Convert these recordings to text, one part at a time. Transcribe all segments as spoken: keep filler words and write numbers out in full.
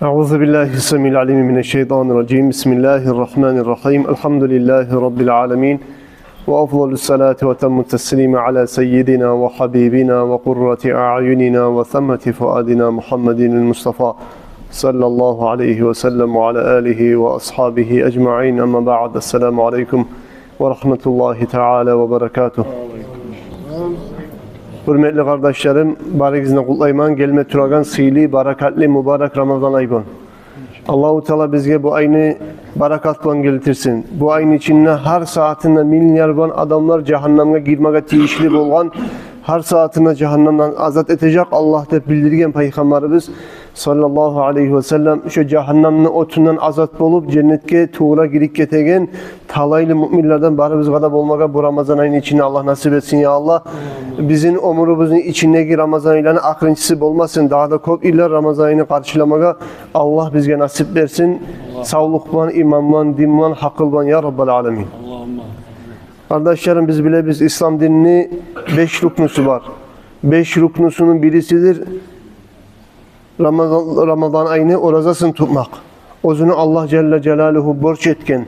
أعوذ بالله السميع العليم من الشيطان الرجيم. بسم الله الرحمن الرحيم. الحمد لله رب العالمين. وأفضل الصلاة وأتم التسليم على سيدنا وحبيبنا وقرة أعيننا وثمرة فؤادنا محمد المصطفى صلى الله عليه وسلم وعلى آله وأصحابه أجمعين. أما بعد. السلام عليكم ورحمة الله تعالى وبركاته. Гьюрметли къардашларым, барыгъызны къутлайман гелме турагъан сыйлы, баракатлы, мубарак Рамазан ай булан. Аллагьу Таала бизге бу айны баракат булан гелтирсин. Бу айны ичинде гьар сагьатында миллиард булан адамлар жагьаннамгъа гирмеге тийишли болгъан, гьар сагьатында жагьаннамдан азат этежек Аллагь деп билдирген Пайхаммарыбыз саллаллагьу алайгьи васаллам. Шо жагьаннамны отундан азат болуп, женнетге тувра гирип гетеген талайлы муъминлерден барыбызгъа да болмагъа бу Рамазан айны ичинде Аллагь насип этсин, я Аллагь. Бизин оьмюрюбюзню ичиндеги Рамазан айланы ахырынчысы болмасын. Дагъы да кёп йыллар Рамазан айны къаршыламагъа Аллагь бизге насип берсин. Савлукъ булан, иман булан, дин булан, гьакъыл булан, я Раббал аламин. Къардашларым, биз билебиз, ислам динини беш рукнусу бар. Беш рукнусуну бирисидир Рамазан, Рамазан айны оразасын тутмакъ. Оьзюню Аллагь жалла жалалугьу борч этген.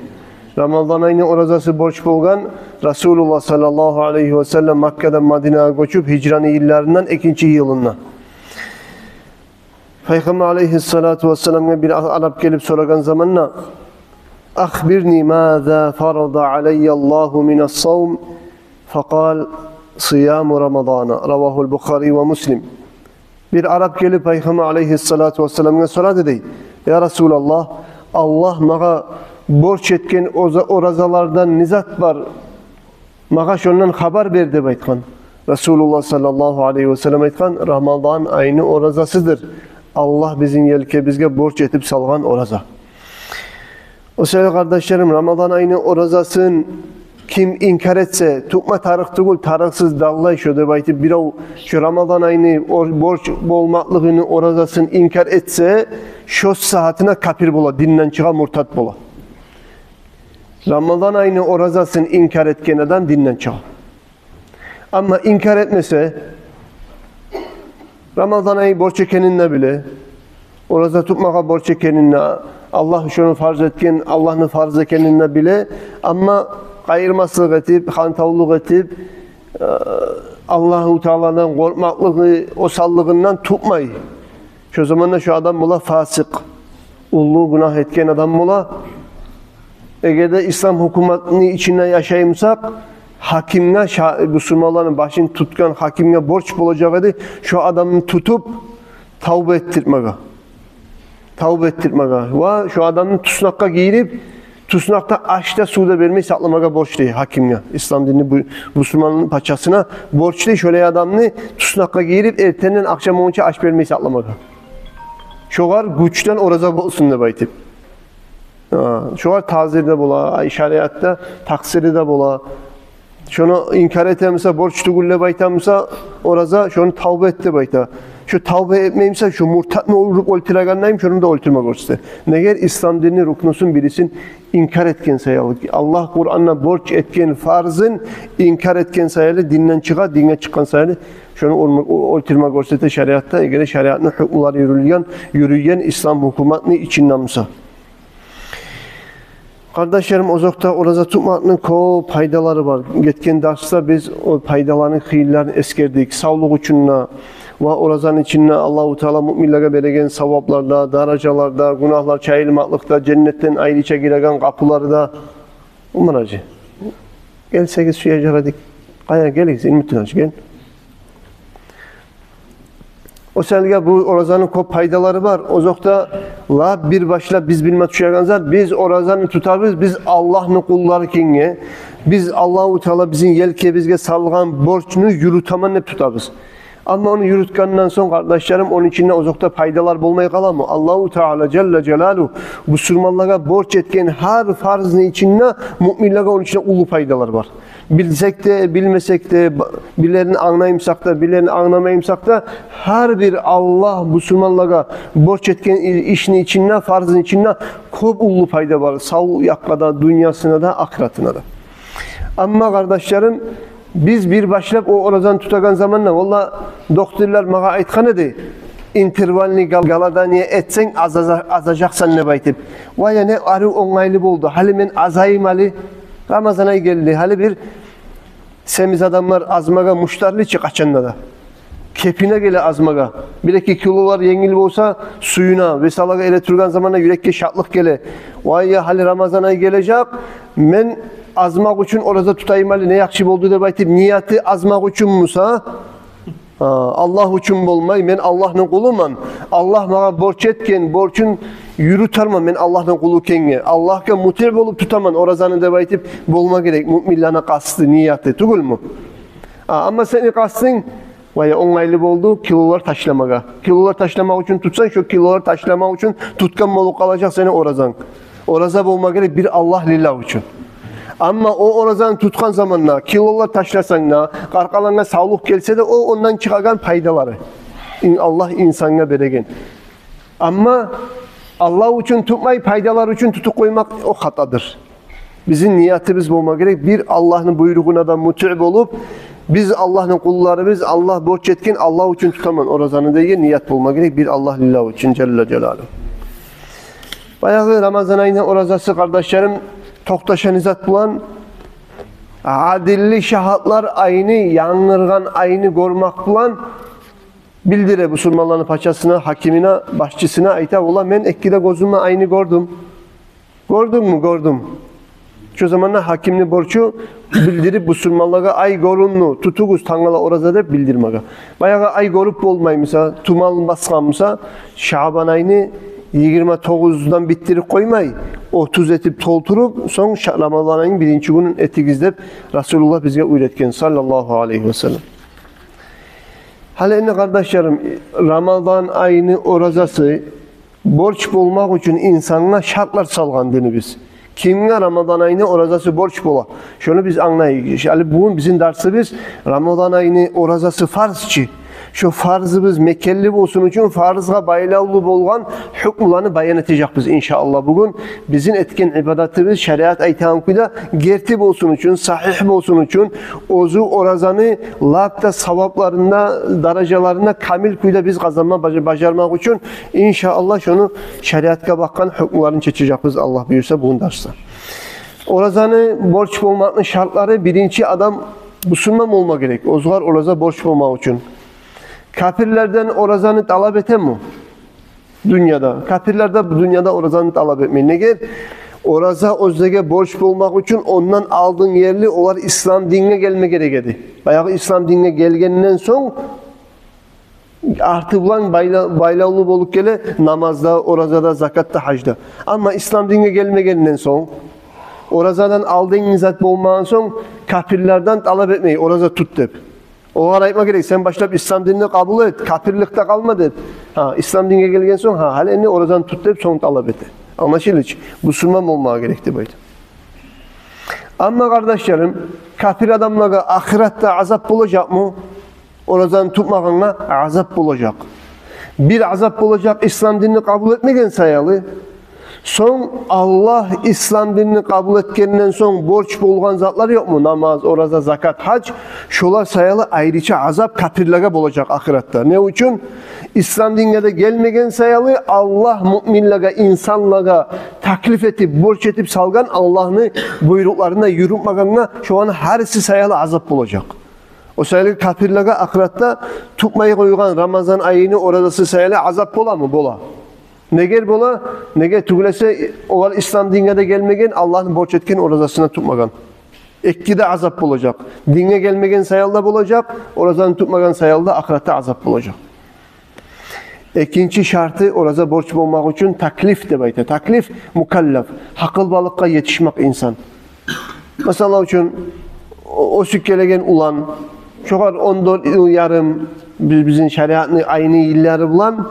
Рамазан айны оразасы борч болгъан Расулуллагь саллаллагьу алайгьи васаллам Маккадан Мадинагъа гёчюп, гьижраны йылларындан экинчи йылында. Пайхаммар алайгьиссалату вассаламгъа бир арап гелип сорагъан заманда: «أخبرني ماذا فرض علي الله من الصوم؟» فقال: «صيام رمضان». رواه البخاري ومسلم. Бир арап гелип Пайхаммар алайгьиссалату вассаламгъа сорады дей: «Я Расулаллагь, Аллагь магъа борч этген оза-, оразалардан не зат бар? Магъа шондан хабар бер», — деп айтгъан. Расулуллагь саллаллагьу алайгьи васаллам айтгъан: «Рамазан айны оразасыдыр Аллагь бизин елкебизге борч этип салгъан ораза». О саялы, къардашларым, Рамазан айны оразасын ким инкар этсе, тутма тарыкъ тюгюл, тарыкъсыз, даллай шо деп айтып, бирев шо Рамазан айны ор-, борч болмакълыгъыны оразасын инкар этсе, шо сагьатына капир бола, динден чыгъа, муртат бола. Рамазан айны оразасын инкар этген адам динден чыгъа. Амма инкар этмесе, Рамазан айы борч экенин де биле, ораза тутмагъа борч экенин де, Аллагь шону фарз этген, Аллагьны фарз экенин де биле, амма къайырмаслыкъ этип, хантавлукъ этип, э, Аллагьу Тааладан къоркъмакълыгъы, осаллыгъындан тутмай. Шо заманда шо адам бола фасикъ, уллу гюнагь этген адам бола. Эгер де ислам гьукуматны ичинде яшай бусакъ, гьакимге, ша-, бусурманланы башын тутгъан гьакимге борч болажакъ эди шо адамны тутуп, тавба этдиртмеге. Тавба этдиртмеге. Ва шо адамны туснакъгъа гийирип, туснакъда аш да, сув да бермей сакъламагъа борч дей гьакимге. Ислам динни бу-, бусурманланы пачасына борч дей шолай адамны туснакъгъа гийирип, эртенден ахшам болгъунча аш бермей сакъламагъа. Шогъар гючден ораза болсун деп айтып. Гьа, шогъар тазир де бола, ай, шариатда такъсири де бола. Шону инкар эте буса, борч тюгюл деп айта буса, ораза, шону тавба эт деп айта. Шо тавба этмей буса, шо муртатны уруп оьлтюрегендейим, шону да оьлтюрме гёрсете. Негер? Ислам динни рукнусун бирисин инкар этген саялы. Аллагь Къуранда борч этген фарзын инкар этген саялы, динден чыгъа, динге чыкъгъан саялы, шону урма-, о-, оьлтюрме гёрсете шариатда, эгер шариатны гьукмулары юрюлген, юрюйген ислам гьукуматны ичинде буса. Къардашларым, озокъда, ораза тутмакъны кёп пайдалары бар. Гетген дарсда биз о пайдаланы хыйлыларын эсгердик. Савлукъ учун да ва оразаны ичинде Аллагьу Таала муъминлеге береген савапларда, даражаларда, гюнагьлар чайылмакълыкъда, женнетден айрыча гиреген къапуларда. Умар гьажи, гелсегиз шу яжар эдик. Къая, гелигиз, Илмутдин гьажи, гел. О саялы бу оразаны кёп пайдалары бар. Озокъда, лап бир башлап биз билме тюшеген зат, биз оразаны тутабыз, биз Аллагьны къуллары экенге, биз Аллагьу Таала бизин елкебизге салгъан борчну юрютемен деп тутабыз. Амма ону юрютгенден сонг, къардашларым, ону ичинде озокъда пайдалар болмай къаламы? Аллагьу Таала жалла жалалугьу бусурманлагъа борч этген гьар фарзны ичинде муъминлеге ону ичинде уллу пайдалар бар. Билсек де, билмесек де, ба-, бирлерин англай бусакъ да, бирлерин англамай бусакъ да, гьар бир Аллагь бусурманлагъа борч этген и-, ишни ичинде, фарзны ичинде кёп уллу пайда бар. Сав якъгъа да, дюньясына да, ахыратына да. Амма, къардашларым, биз бир башлап о оразаны тутагъан заманда, валлагь, докторлар магъа айтгъан эди, интервальный гол-, голодание этсенг, азаза-, азажакъсан деп айтып. Вай, я не арив, онгайлы болду. Гьали мен азайым, гьали Рамазан ай гелди. Гьали бир семиз адамлар азмагъа муштарлы чы къачан да. Кепине геле азмагъа. Бир-эки килолар енгил болса, сююне. Весалагъа эретургъан заманда юрекге шатлыкъ геле. Вай, я гьали Рамазан ай гележек. Мен азмакъ учун ораза тутайым гьали, не яхшы болду деп айтып, нияты азмакъ учун буса, а, Аллагь учун болмай, мен Аллагьны къулуман, Аллагь магъа борч этген борчун юрютермен мен Аллагьны къулу экенге, Аллагьгъа мутиъ болуп тутаман оразаны деп айтып болма герек муъминлени къасты, нияты, тюгюлмю? А, амма сени къастынг, вай, онгайлы болду килолар ташламагъа. Килолар ташламакъ учун тутсанг, шо килолар ташламакъ учун тутгъан болуп къалажакъ сени оразанг. Ораза болма герек бир Аллагь лиллагь учун. Амма о оразаны тутгъан заманда килолар ташласанг да, къаркъарангда савлукъ гелсе де, о ондан чыгъагъан пайдалары. Ин-, Аллагь инсангъа береген. Амма Аллагь учун тутмай, пайдалар учун тутуп къоймакъ, о хатадыр. Бизин ниятыбыз болма герек бир Аллагьны буйругъуна да мутиъ болуп, биз Аллагьны къулларыбыз, Аллагь борч этген, Аллагь учун тутаман оразаны деген ният болма герек бир Аллагь лиллагь учун, жалла жалалугь. Баягъы Рамазан айны оразасы, къардашларым, токъташагъан зат булан, адилли шагьатлар айны, янгыргъан айны гёрмек булан билдире бусурманланы пачасына, гьакимине, башчысына, айта: «Валлагь, мен эки де гёзюм булан айны гёрдюм». «Гёрдюнгмю?» «Гёрдюм». Шо заманда гьакимни борчу билдирип бусурманлагъа: «Ай гёрюндю, тутугъуз тангала ораза», — деп билдирмеге. Баягъы ай гёрюп болмай буса, туман басгъан буса, Шаъбан айны йигирма тогъуздан битдирип къоймай, отуз этип толтуруп, сонг Ша-, Рамазан айны биринчи гюнюн этигиз деп Расулуллагь бизге уьйретген, саллаллагьу алайгьи васаллам. Гьали энни, къардашларым, Рамазан айны оразасы борч болмакъ учун инсангъа шартлар салгъан динибиз. Кимге Рамазан айны оразасы борч бола? Шону биз англайыкъ. Гьали бугюн бизин дарсыбыз Рамазан айны оразасы фарз чы. Шо фарзыбыз мекенли болсун учун фарзгъа байлавлу болгъан гьукмуланы баян этежекбиз, иншааллагь. Бугюн бизин этген ибадатыбыз шариат айтагъан кюйде герти болсун учун, сагьигь болсун учун, оьзю оразаны лап да савапларында, даражаларында камил кюйде биз къазанма бажа-, бажармакъ учун, иншааллагь, шону шариатгъа бакъгъан гьукмуларын чечежекбиз, Аллагь буюрса, бугюн дарсда. Оразаны борч болмакъны шартлары: биринчи, адам бусурман болма герек, оьзюгер ораза борч болмакъ учун. Капирлерден оразаны талап этеми дюньяда? Капирлер де бу дюньяда оразаны талап этмей. Неге? Ораза оьзлеге борч болмакъ учун ондан алдын ерли олар ислам динге гелме герек эди. Баягъы ислам динге гелгенден сонг арты булан байла-, байлавлу болуп геле намазда, оразада, закатда, гьажда. Амма ислам динге гелмегенден сонг, оразадан алдын зат болмагъан сонг, капирлерден талап этмей ораза тут деп. Огъар айтма герек: «Сен башлап ислам динни къабул эт, капирликде къалма», — деп. Гьа, ислам динге гелген сонг, гьа, гьали энни оразаны тут деп сонг талап эте. Англашылды чы, бусурман болмагъа герек деп айта. Амма, къардашларым, капир адамлагъа ахыратда азап болажакъмы? Оразаны тутмагъангъа азап болажакъ. Бир азап болажакъ ислам динни къабул этмеген саялы. Сонг Аллагь ислам динни къабул этгенден сонг борч болгъан затлар ёкъму? Намаз, ораза, закат, гьаж. Шолар саялы айрыча азап капирлеге болажакъ ахыратда. Не учун? Ислам динге де гелмеген саялы, Аллагь муъминлеге, инсанлагъа таклиф этип, борч этип салгъан Аллагьны буйрукъларына юрютмегенге, шоланы гьариси саялы азап болажакъ. О саялы капирлеге ахыратда тутмай къойгъан Рамазан айыны оразасы саялы азап боламы? Бола. Неге бола? Неге тюгюл эсе, олар ислам динге де гелмеген, Аллагьны борч этген оразасына тутмагъан. Эки де азап болажакъ. Динге гелмеген саялы да болажакъ, оразаны тутмагъан саялы да ахыратда азап болажакъ. Экинчи шарты, ораза борч болмакъ учун, таклиф деп айта. Таклиф — мукаллаф, гьакъылбалыкъгъа етишмек инсан. Масала учун, о-, оьсюп гелеген улан, шогъар он дёрт йыл ярым, биз, бизин шариатны айны йыллары булан,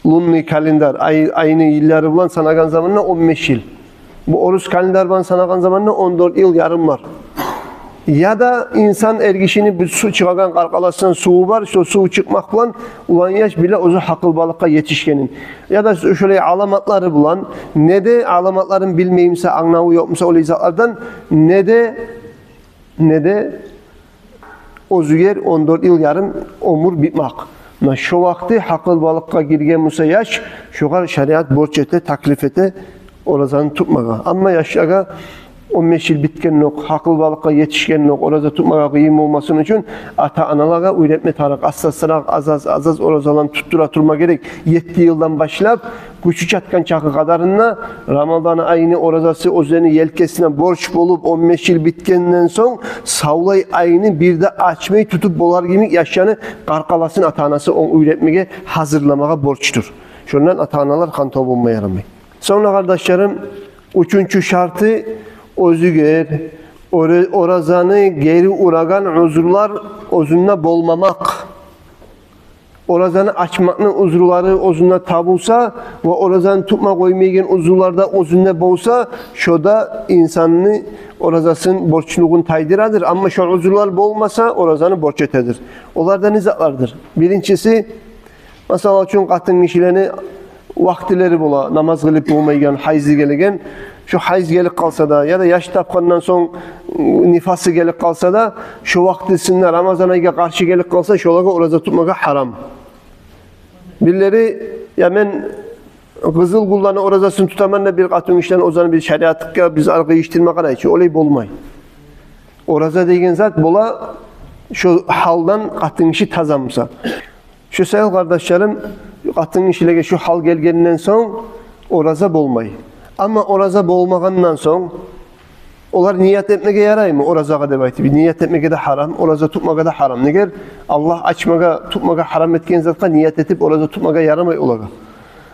лунный календарь, ай, айны йыллары булан санагъан заманда он беш йыл. Бу орус календарь булан санагъан заманда он дёрт йыл ярым бар. Яда инсан, эргишини бир сув чыгъагъан къаркъарасындан суву бар, шо сув чыкъмакъ булан улан яш биле оьзю гьакъылбалыкъгъа етишгенин. Яда шолай аламатлары булан, не де аламатларын билмей буса, англаву ёкъ буса олай затлардан, не де, не де оьзюгер он дёрт йыл ярым оьмюр битмек. Муна шо вакъти гьакъылбалыкъгъа гирген буса яш, шогъар шариат борч эте, таклиф эте оразаны тутмагъа. Амма яшлагъа, он беш йыл битгенокъ, гьакъылбалыкъгъа етишгенокъ, ораза тутмагъа къыйын болмасын учун, ата-аналагъа уьйретме тарыкъ. Аста-астаракъ, аз-аз, аз-аз оразаланы туттура турма герек. Етти йылдан башлап, гючю чатгъан чакъы къадарында, Рамазан айны оразасы оьзлени елкесине борч болуп, он беш йыл битгенден сонг, савлай айны бир де ачмай тутуп болар йимик, яшланы къаркъарасын ата-анасы ону уьйретмеге, гьазырламагъа борчдур. Шондан ата-аналар хантав болма ярамай. Сонг да, къардашларым, уьчюнчю шарты, оьзюгер оре-, оразаны гери урагъан узурлар оьзюнде болмамакъ. Оразаны ачмакъны узурлары оьзюнде табулса ва оразаны тутма къоймайгъан узурлар да оьзюнде болса, шо да инсанны оразасын борчлугъун тайдырадыр. Амма шо узурлар болмаса, оразаны борч этедир. Олар да не затлардыр? Биринчиси, масала учун, къатын гишилени вакътилери бола, намаз къылып болмайгъан, гьайзы гелеген. Шо гьайз гелип къалса да, яда яш тапгъандан сонг нифасы гелип къалса да, шо вакътисинде Рамазан айгъа къаршы гелип къалса, шолагъа ораза тутмагъа гьарам. Бирлери: «Я мен къызыл гюнлени оразасын тутаман», – деп, бир къатын гишиден оьзюню бир шариатгъа биз къыйышдырма къарайчы. Олай болмай. Ораза деген зат бола шо гьалдан къатын гиши таза буса. Шо саялы, къардашларым, къатын гишилеге шо гьал гелгенден сонг ораза болмай. Амма ораза болмагъандан сонг олар ният этмеге яраймы оразагъа деп айтып? Ният этмеге де гьарам, ораза тутмагъа да гьарам. Негер? Аллагь ачмагъа, тутмагъа гьарам этген затгъа ният этип ораза тутмагъа ярамай олагъа.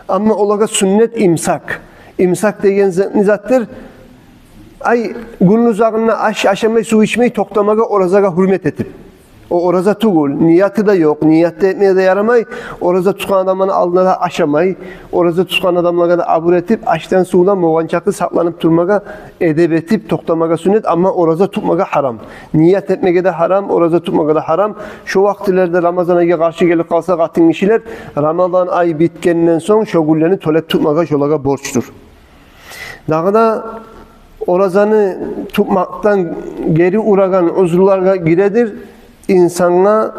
Амма олагъа сюннет имсак. Имсак деген зат не затдыр? Ай, гюнню узагъында аш ашамай, сув ичмей токътамагъа, оразагъа гьюрмет этип. О ораза тюгюл, нияты да ёкъ, ният да этмеге де ярамай. Ораза тутгъан адамланы алдында да ашамай, ораза тутгъан адамлагъа да абур этип, ашдан, сувдан болгъан чакъы сакъланып турмагъа, эдеп этип токътамагъа сюннет, амма ораза тутмагъа гьарам. Ният этмеге де гьарам, ораза тутмагъа да гьарам. Шо вакътилерде Рамазан айгъа къаршы гелип къалса къатын гишилер, Рамазан ай битгенден сонг шо гюнлени тёлеп тутмагъа шолагъа борчдур. Дагъы да оразаны тутмакъдан гери урагъан узурлагъа гиредир инсангъа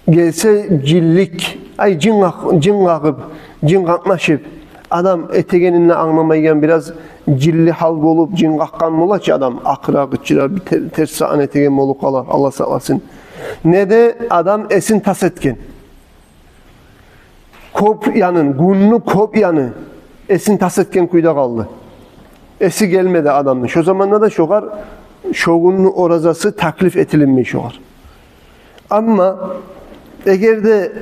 гелсе жинлик, ай, жин къакъ-, жин къакъып, жин къакънашып, адам этегенин де англамайгъан, бираз жинли гьал болуп, жин къакъгъан бола чы адам, акъыра, къычыра, бир тер-, терс затны этеген болуп къала, Аллагь сакъласын. Не де адам эсин тас этген. Кёп янын, гюнню кёп яны эсин тас этген кюйде къалды. Эси гелмеди адамны. Шо заманда да шогъар шо гюнню оразасы таклиф этилинмей шогъар. Амма эгер де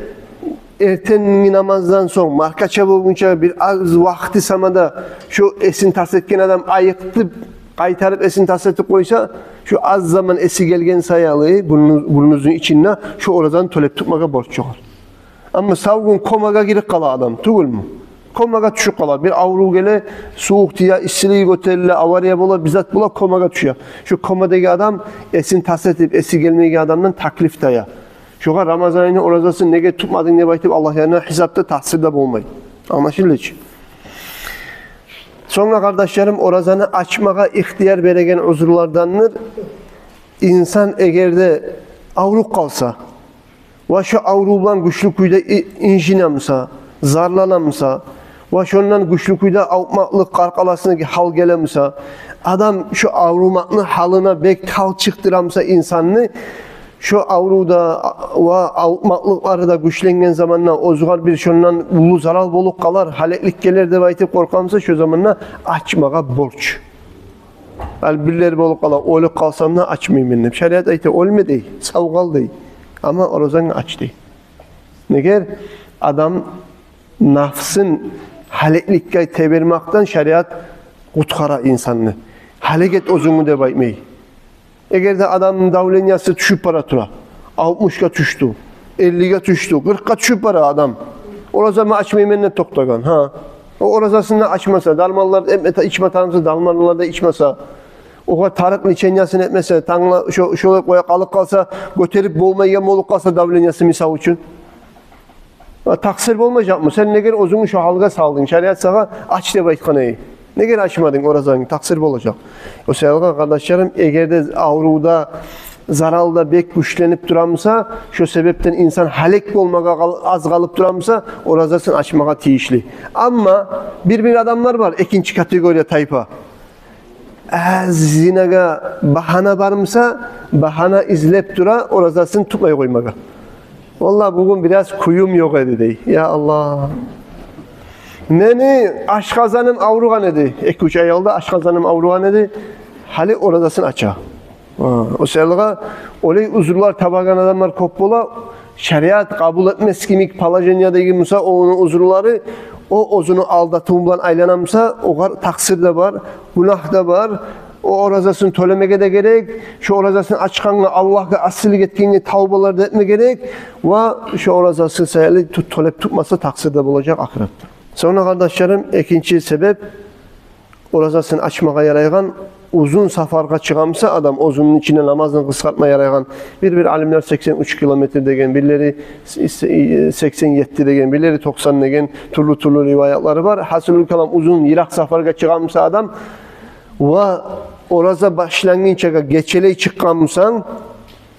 эртенги намаздан сонг, маркача болгъунча бир аз вакъти сама да шо эсин тас этген адам айыкътып, къайтарып эсин тас этип къойса, шо аз заман эси гелген саялы, гюнню-, гюннюзню ичинде шо оразаны тёлеп тутмагъа борч чыгъар. Амма сав гюн комагъа гирип къала адам, тюгюлмю? Комагъа тюшюп къала, бир аврув геле, сувукъ тие, иссилиги гётериле, авария бола, бир зат бола, комагъа тюше. Шо комадагъы адам эсин тас этип, эси гелмейген адамдан таклиф тая. Шогъар Рамазан айны оразасын неге тутмадынг деп айтып, Аллагь янына гьисап да, такъсыр да болмай. Англашылды чы? Сонг да, къардашларым, оразаны ачмагъа ихтияр береген узурлардандыр инсан эгер де авруп къалса, ва шо аврув булан гючлю кюйде и-, инжине буса, зарлана буса, ва шондан гючлю кюйде авуртмакълыкъ, къаркъарасына гьал геле буса, адам шо авурмакъны гьалына бек талчыкъдыра буса инсанны, шо аврув да ва авуртмакълыкълары да гючленген заманда оьзюгер бир шондан уллу зарал болуп къалар, гьалеклик гелер деп айтып къоркъа буса, шо заманда ачмагъа борч. Ал бирлер болуп къала: «Оьлюп къалсам да ачмайман», – деп. Шариат айта: «Оьлме», – дей, – «сав къал», – дей. «Амма оразангны ач», – дей. Неге? Адам нафсын гьалекликге тебермакъдан шариат къутгъара инсанны. «Гьалек эт оьзюнгню», – деп айтмай. Эгер де адамны давлениясы тюшюп бара тура, алтмышгъа тюшдю, эллиге тюшдю, къыркъгъа тюшюп бара адам, оразамны ачмайман деп токътагъан, гьа. О оразасын да ачмаса, дарманлар этме та-, ичме тарыкъ буса, дарманлар да ичмесе, огъар тарыкъ лечениясын этмесе, тангала шо-, шолай къоя къалып къалса, гётерип болмайгъан болуп къалса давлениясы, мисал учун, такъсыр болмажакъмы? Сен неге оьзюнгню шо гьалгъа салдынг? Шариат сагъа ач деп айтгъан эди. Неге ачмадынг оразангны? Такъсыр болажакъ. О саялы, къардашларым, эгер де аврувда зарал да бек гючленип турамыса, шо себепден инсан гьалек болмагъа къал-, аз къалып турамыса, оразасын ачмагъа тийишли. Амма бир-бир адамлар бар, экинчи категория тайпа. Аз зинагъа багьана бармыса, багьана излеп тура оразасын тутмай къоймагъа. «Валлагь, бугюн бираз кююм ёкъ эди», — дей. Я Аллагь. «Мени ашкъазаным авругъан эди. Эки-уьч ай алда ашкъазаным авругъан эди». Гьали оразасын ача. Гьа, о саялгъа олай узурлар табагъан адамлар кёп бола. Шариат къабул этмес кимик положениедеги буса, ону узурлары, о оьзюню алдатыву булан айланамыса, огъар такъсыр да бар, гюнагь да бар. О оразасын тёлемеге де герек, шо оразасын ачгъангъа, Аллагьгъа асилик этгенге тавбалар да этме герек ва шо оразасы саялы тут-, тёлеп тутмаса, такъсыр да болажакъ ахыратда. Сонг, къардашларым, экинчи себеп, оразасын ачмагъа ярайгъан, узун сапаргъа чыгъамыса адам, оьзюню ичинде намазын къысгъартма ярайгъан, бир-бир алимлер сексен уьч километр деген, бирлери с-, с-, сексен етти деген, бирлери токъсан деген, тюрлю-тюрлю риваятлары бар. Гьасили калам, узун, йыракъ сапаргъа чыгъамыса адам, ва ораза башлангъынчагъа гечелей чыкъгъанмысан,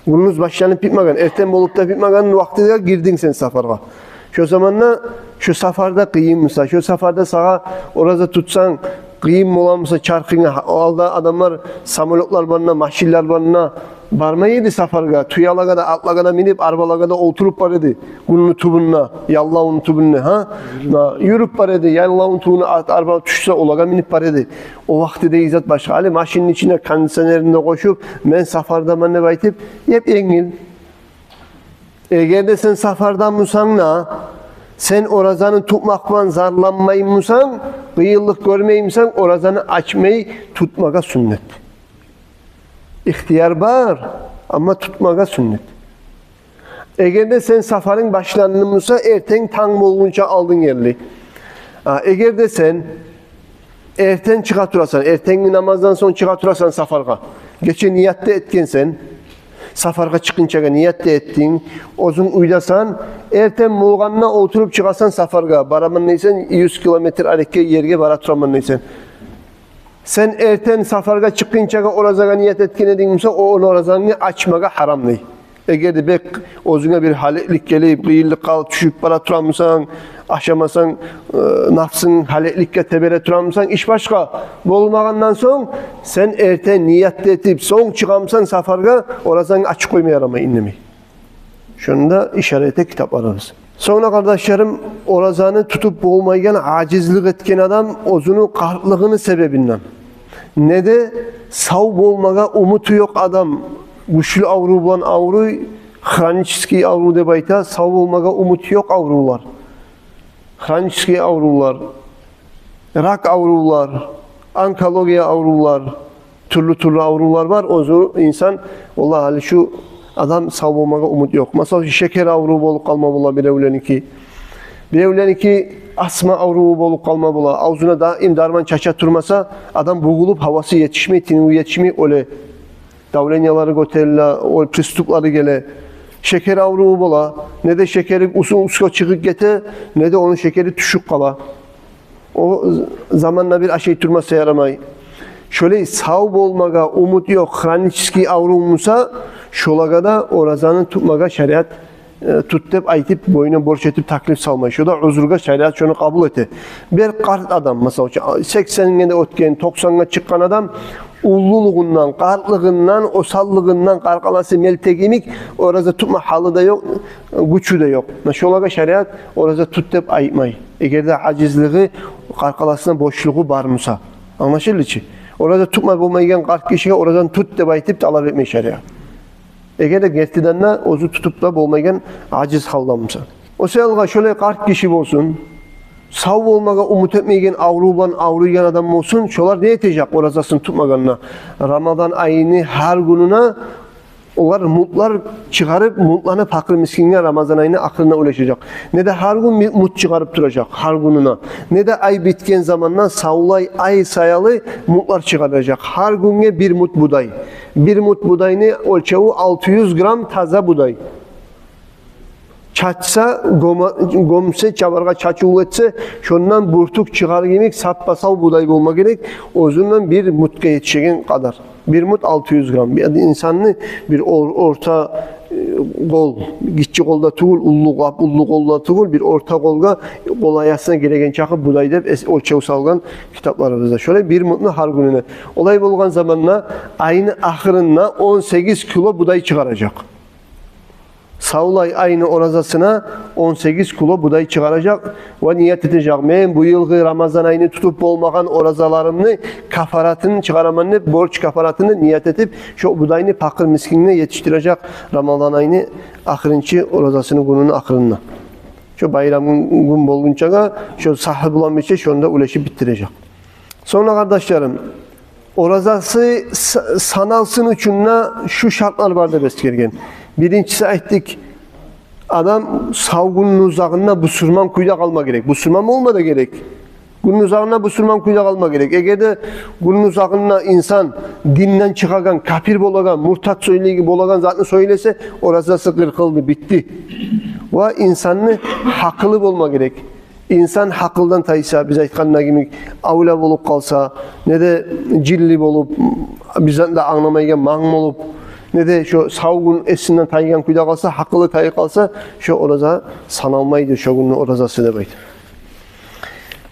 гюндюз башланып битмеген, эртен болуп да битмеген вакътиде гирдинг сен сапаргъа. Шо заманда, шо сапарда къыйынмыса, шо сапарда сагъа ораза тутсанг къыйын боламыса, чархынга, алда адамлар, самолётлар барына, машинлер барына бармай эди сапаргъа, тюелагъа да, атлагъа да минип, арбалагъа да олтуруп бара эди. Гюнню тюбюнде, яллавну тюбюнде, гьа? Юрюп бара эди, яллавну тюбюнде ат, арба тюшсе, олагъа минип бара эди. О вакътидеги зат башгъа. Гьали машинни ичине кондиционерин де къошуп, мен сапардаман деп айтып, еп-енгил. Эгер де сен сапардамысанг да, сен оразаны тутмакъ булан зарланмаймысан, къыйынлыкъ гёрмеймисен, оразаны ачмай тутмагъа сюннет. Ихтияр бар, амма тутмагъа сюннет. Эгер де сен сапарынг башландымыса, эртен танг болгъунча алдын ерли. А, эгер де сен эртен чыгъа турасан, эртенги намаздан сонг чыгъа турасан сапаргъа. Гече ният да этгенсен, сапаргъа чыкъгъынчагъа ният да этдинг, оьзюнг уьйдесен, эртен болгъанда олтуруп чыгъасан сапаргъа, бараман дейсен, юз километр арекге, ерге бара тураман дейсен. Сен эртен сапаргъа чыкъгъынчагъа оразагъа ният этген эдинг буса, о оразангны ачмагъа гьарам дей. Эгер де бек оьзюнге бир гьалеклик гелип, къыйынлыкъгъа тюшюп бара турамысан, ашамасанг, э, напсынг гьалекликге тебере турамысан, иш башгъа. Болмагъандан сонг, сен эртен ният этип, сонг чыгъамысан сапаргъа, оразангны ачып къойма ярамай, индемей. Шону да ишара эте китапларыбыз. Сонг да, къардашларым, оразаны тутуп болмайгъан, ажизлик этген адам оьзюню къартлыгъыны себебинден, не де сав болмагъа умуту ёкъ адам, гючлю аврув булан авруй, хронический аврув деп айта, сав болмагъа умут ёкъ аврувлар. Хронический аврувлар, рак аврувлар, онкология аврувлар, тюрлю-тюрлю аврувлар бар. Оьзю инсан, валлагь, гьали шу адам сав болмагъа умут ёкъ. Масала, шекер аврув болуп къалма бола биревленики. Биревленики астма авруву болуп къалма бола. Авзуна даим дарман чача турмаса, адам бугъулуп, гьавасы етишмей, тыныву етишмей, оьле. Давлениялары гётериле, о приступлары геле. Шекер авруву бола. Не де шекери уьстге чыгъып гете, не де ону шекери тюшюп къала. О заманда бир ашай турмаса ярамай. Шолай сав болмагъа умут ёкъ, хронический аврув буса, шолагъа да оразаны тутмагъа шариат, э, тут деп айтып, бойнуна борч этип таклиф салмай. Шо да узургъа шариат шону къабул эте. Бир къарт адам, масала учун, сексенге де оьтген, токъсангъа чыкъгъан адам, уллулугъундан, къартлыгъындан, осаллыгъындан, къаркъарасы мелтек йимик, ораза тутма гьалы да ёкъ, гючю де ёкъ. Муна шолагъа шариат ораза тут деп айтмай, эгер де ажизлиги, къаркъарасына бошлугъу бар буса. Англашылды чы? Ораза тутма болмайгъан къарт гишиге оразаны тут деп айтып талап этмей шариат, эгер де гертиден де оьзю тутуп да болмайгъан ажиз гьалда буса. О саялгъа шолай къарт гиши болсун, сав болмагъа умут этмейген, аврув булан авруйгъан адам болсун, шолар не этежек оразасын тутмагъанда? Рамазан айны гьар гюнюне олар мутлар чыгъарып, мутланы пакъыр-мискинге Рамазан айны ахырына уьлешежек. Не де гьар гюн ми-, мут чыгъарып туражакъ, гьар гюнюне. Не де ай битген заманда савлай ай саялы мутлар чыгъаражакъ. Гьар гюнге бир мут будай. Бир мут будайны оьлчеви алты юз грамм таза будай. Чачса, гёме-, гёмсе, чабаргъа чачывлу этсе, шондан бюртюк чыгъар йимик саппа-сав будай болма герек, оьзюнден бир мутгъа етишеген къадар. Бир мут алты юз грамм. Бир инсанны бир ор-, орта, э, къол, гиччи къол да тюгюл, уллу, лап уллу къол да тюгюл, бир орта къолгъа, къол аясына гелеген чакъы будай деп эс-, оьлчев салгъан китапларыбызда. Шолай бир мутну гьар гюнюне. Олай болгъан заманда айны ахырында он сегиз кило будай чыгъаражакъ. Савлай айны оразасына он сегиз кило будай чыгъаражакъ ва ният этежек: «Мен бу йылгъы Рамазан айны тутуп болмагъан оразаларымны кафаратын чыгъараман», – деп, борч кафаратын деп ният этип, шо будайны пакъыр мискинге етишдирежек Рамазан айны ахырынчы оразасыны гюнюню ахырында. Шо байрам гюн болгъунчагъа, шо сагьы булан бирче шону да уьлешип битдирежек. Сонг, къардашларым, оразасы с-, саналсын учун да шу шартлар бар деп эсгерген. Биринчиси, айтдыкъ, адам сав гюнню узагъында бусурман кюйде къалма герек. Бусурман болма да герек. Гюнню узагъында бусурман кюйде къалма герек. Эгер де гюнню узагъында инсан динден чыгъагъан, капир болагъан, муртат сёйлейген, болагъан затны сёйлесе, оразасы къыркъылды, битди. Ва инсанны гьакъылы болма герек. Инсан гьакъылдан тайса, биз айтгъанда йимик, авлия болуп къалса, не де жинли болуп, бир затны да англамайгъан манг болуп, не де шо сав гюн эсинден тайгъан кюйде къалса, гьакъылы тайып къалса, шо ораза саналмайды, шо гюнню оразасы деп айта.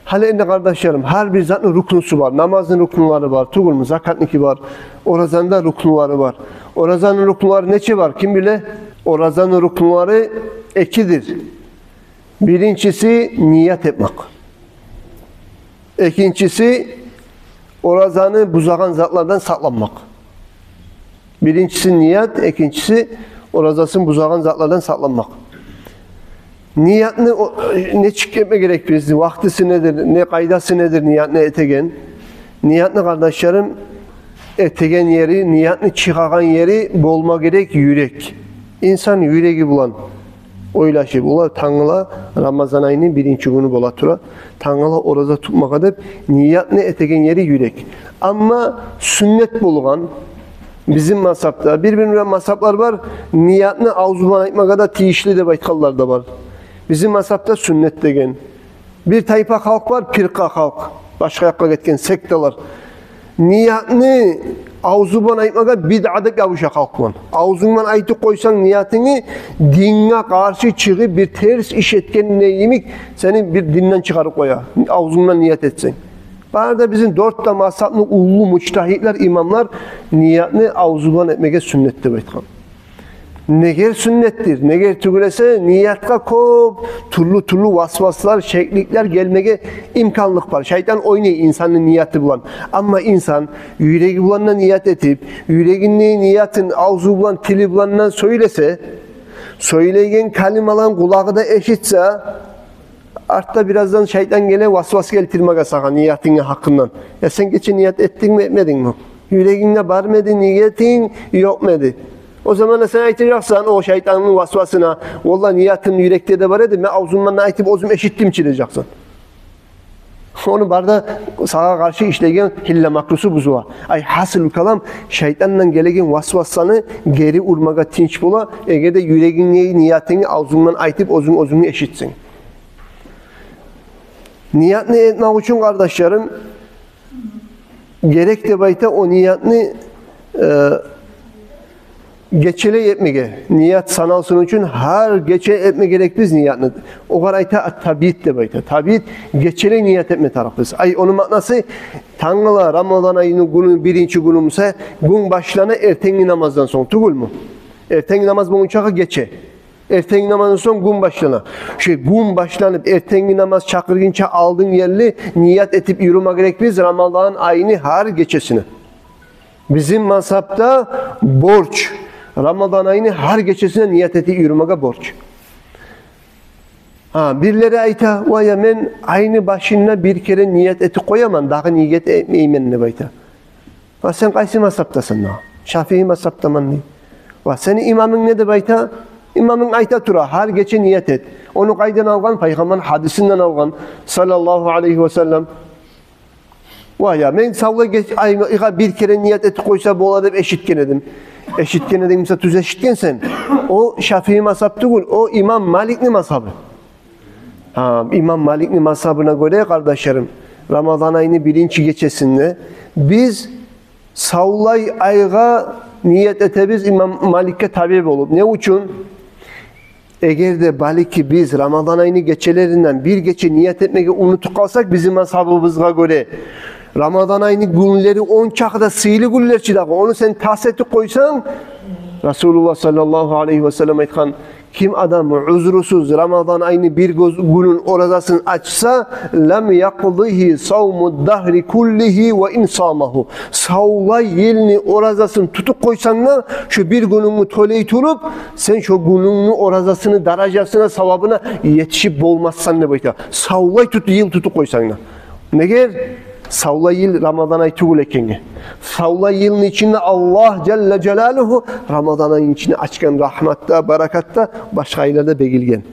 Гьали энди, къардашларым, гьар бир затны рукнусу бар. Намазны рукнулары бар, тюгюлмю? Закатныки бар, оразаны да рукнулары бар. Оразаны рукнулары нече бар, ким биле? Оразаны рукнулары экидир. Биринчиси – ният этмек. Экинчиси – оразаны бузагъан затлардан сакъланмакъ. Биринчиси – ният, экинчиси – оразасын бузагъан затлардан сакъланмакъ. Ниятны о-, нечик этме герек биз? Вакътиси недир? Не къайдасы недир ниятны этеген? Ниятны, къардашларым, этеген ери, ниятны чыгъагъан ери болма герек юрек. Инсан юреги булан ойлашып, олай тангала Рамазан айны биринчи гюню бола тура, тангала ораза тутмагъа деп, ниятны этеген ери юрек. Амма сюннет болгъан бизин мазгьапда, бир-бири булан мазгьаплар бар, ниятны авзу булан айтмагъа да тийишли деп айтгъанлар да бар. Бизин мазгьапда сюннет деген. Бир тайпа халкъ бар, пиркъа халкъ, башгъа якъгъа гетген секталар. Ниятны авзу булан айтмагъа бидъа деп ябуша халкъ булан. Авзунг булан айтып къойсанг ниятынгны, динге къаршы чыгъып, бир терс иш этгенде йимик, сени бир динден чыгъарып къоя, авзунгдан ният этсенг. Бары да бизин дёрт де мазгьапны уллу мужтагьидлер, имамлар ниятны авзу булан этмеге сюннет деп айтгъан. Негер сюннетдир, негер тюгюл эсе, ниятгъа кёп тюрлю-тюрлю васваслар, шекликлер гелмеге имканлыкъ бар. Шайтан ойнай инсанны нияты булан. Амма инсан юреги булан да ният этип, юрегинде ниятын авзу булан, тили булан да сёйлесе, сёйлейген калималарын къулагъы да эшитсе, артда бираздан шайтан геле васвас гелтирмеге сагъа ниятынгны гьакъындан. Я сен гече ният этдингми, этмедингми? Юрегингде бармы эди ниятынг, ёкъму эди? О заманда сен айтажакъсан о шайтанны васвасына: «Валлагь, ниятым юрекде де бар эди, мен авзумдан да айтып, оьзюм эшитдим чи», – дежексен. Ону бары да сагъа къаршы ишлейген гьилла-макрусу бузула. Ай, гьасили калам, шайтандан гелеген васвасаны гери урмагъа тынч бола, эгер де юрегингдеги ниятынгны авзунгдан айтып, оьзюнг оьзюнгню эшитсенг. Ниятны этмек учун, къардашларым, герек деп айта о ниятны, э, гечелей этмеге. Ният саналсын учун гьар гече этме герекбиз ниятны. Огъар айта ат-табйит деп айта. Табйит – гечелей ният этме тарыкъбыз. Ай, ону маънасы, тангала Рамазан айны гюню, биринчи гюню буса, гюн башлана эртенги намаздан сонг, тюгюлмю? Эртенги намаз болгъунчагъа гече. Эртенги намаздан сонг гюн башлана. Шо гюн башланып, эртенги намаз чакъыргъынча алдын ерли ният этип юрюме герекбиз Рамазан айны гьар гечесине. Бизин мазгьапда борч, Рамазан айны гьар гечесине ният этип юрюмеге борч. Гьа, бирлери айта: «Вай, я мен айны башында бир керен ният этип къояман, дагъы ният этмеймен», – деп айта. Ва сен къайсы мазгьапдасан дагъы? Шафии мазгьапдаман дей. Ва сени имамынг не деп айта? Имамынг айта тура: «Гьар гече ният эт». Ону къайдан алгъан? Пайхаммарны гьадисинден алгъан, саллаллагьу алайгьи ва саллам. «Вай, я мен савлай геч-, айгъа бир керен ният этип къойса бола деп эшитген эдим». Эшитген эдинг буса, тюз эшитгенсен. О Шафии мазгьап тюгюл, о имам Маликни мазгьабы. Гьа, имам Маликни мазгьабына гёре, къардашларым, Рамазан айны биринчи гечесинде биз Савлай айгъа ният этебиз имам Маликге табиъ болуп. Не учун? Эгер де балики биз Рамадан айны гечелеринден бир гече ният этмеге унутуп къалсакъ, бизин мазгьабыбызгъа гёре, Рамадан айны гюнлери ончакъы да сыйлы гюнлер чи дагъы, ону сен тас этип къойсанг, Расулуллагь саллаллагьу алайгьи ва саллам айтгъан: ким адам узрусуз Рамадан айны бир гёз-, гюнюн оразасын ачса, «лам якъдигьи савму дагьри куллигьи ва ин самагьу». Савлай йылны оразасын тутуп къойсанг да, шо бир гюнюнгню тёлей туруп, сен шо гюнюнгню оразасыны даражасына, савабына етишип болмассан деп айта. Савлай тут-, йыл тутуп къойсанг да. Неге? Савлай йыл Рамадан ай тюгюл экенге. Савлай йылны ичинде Аллагь жалла жалалугьу Рамадан айны ичине ачгъан рагьмат да, баракат да башгъа айларда бегилген.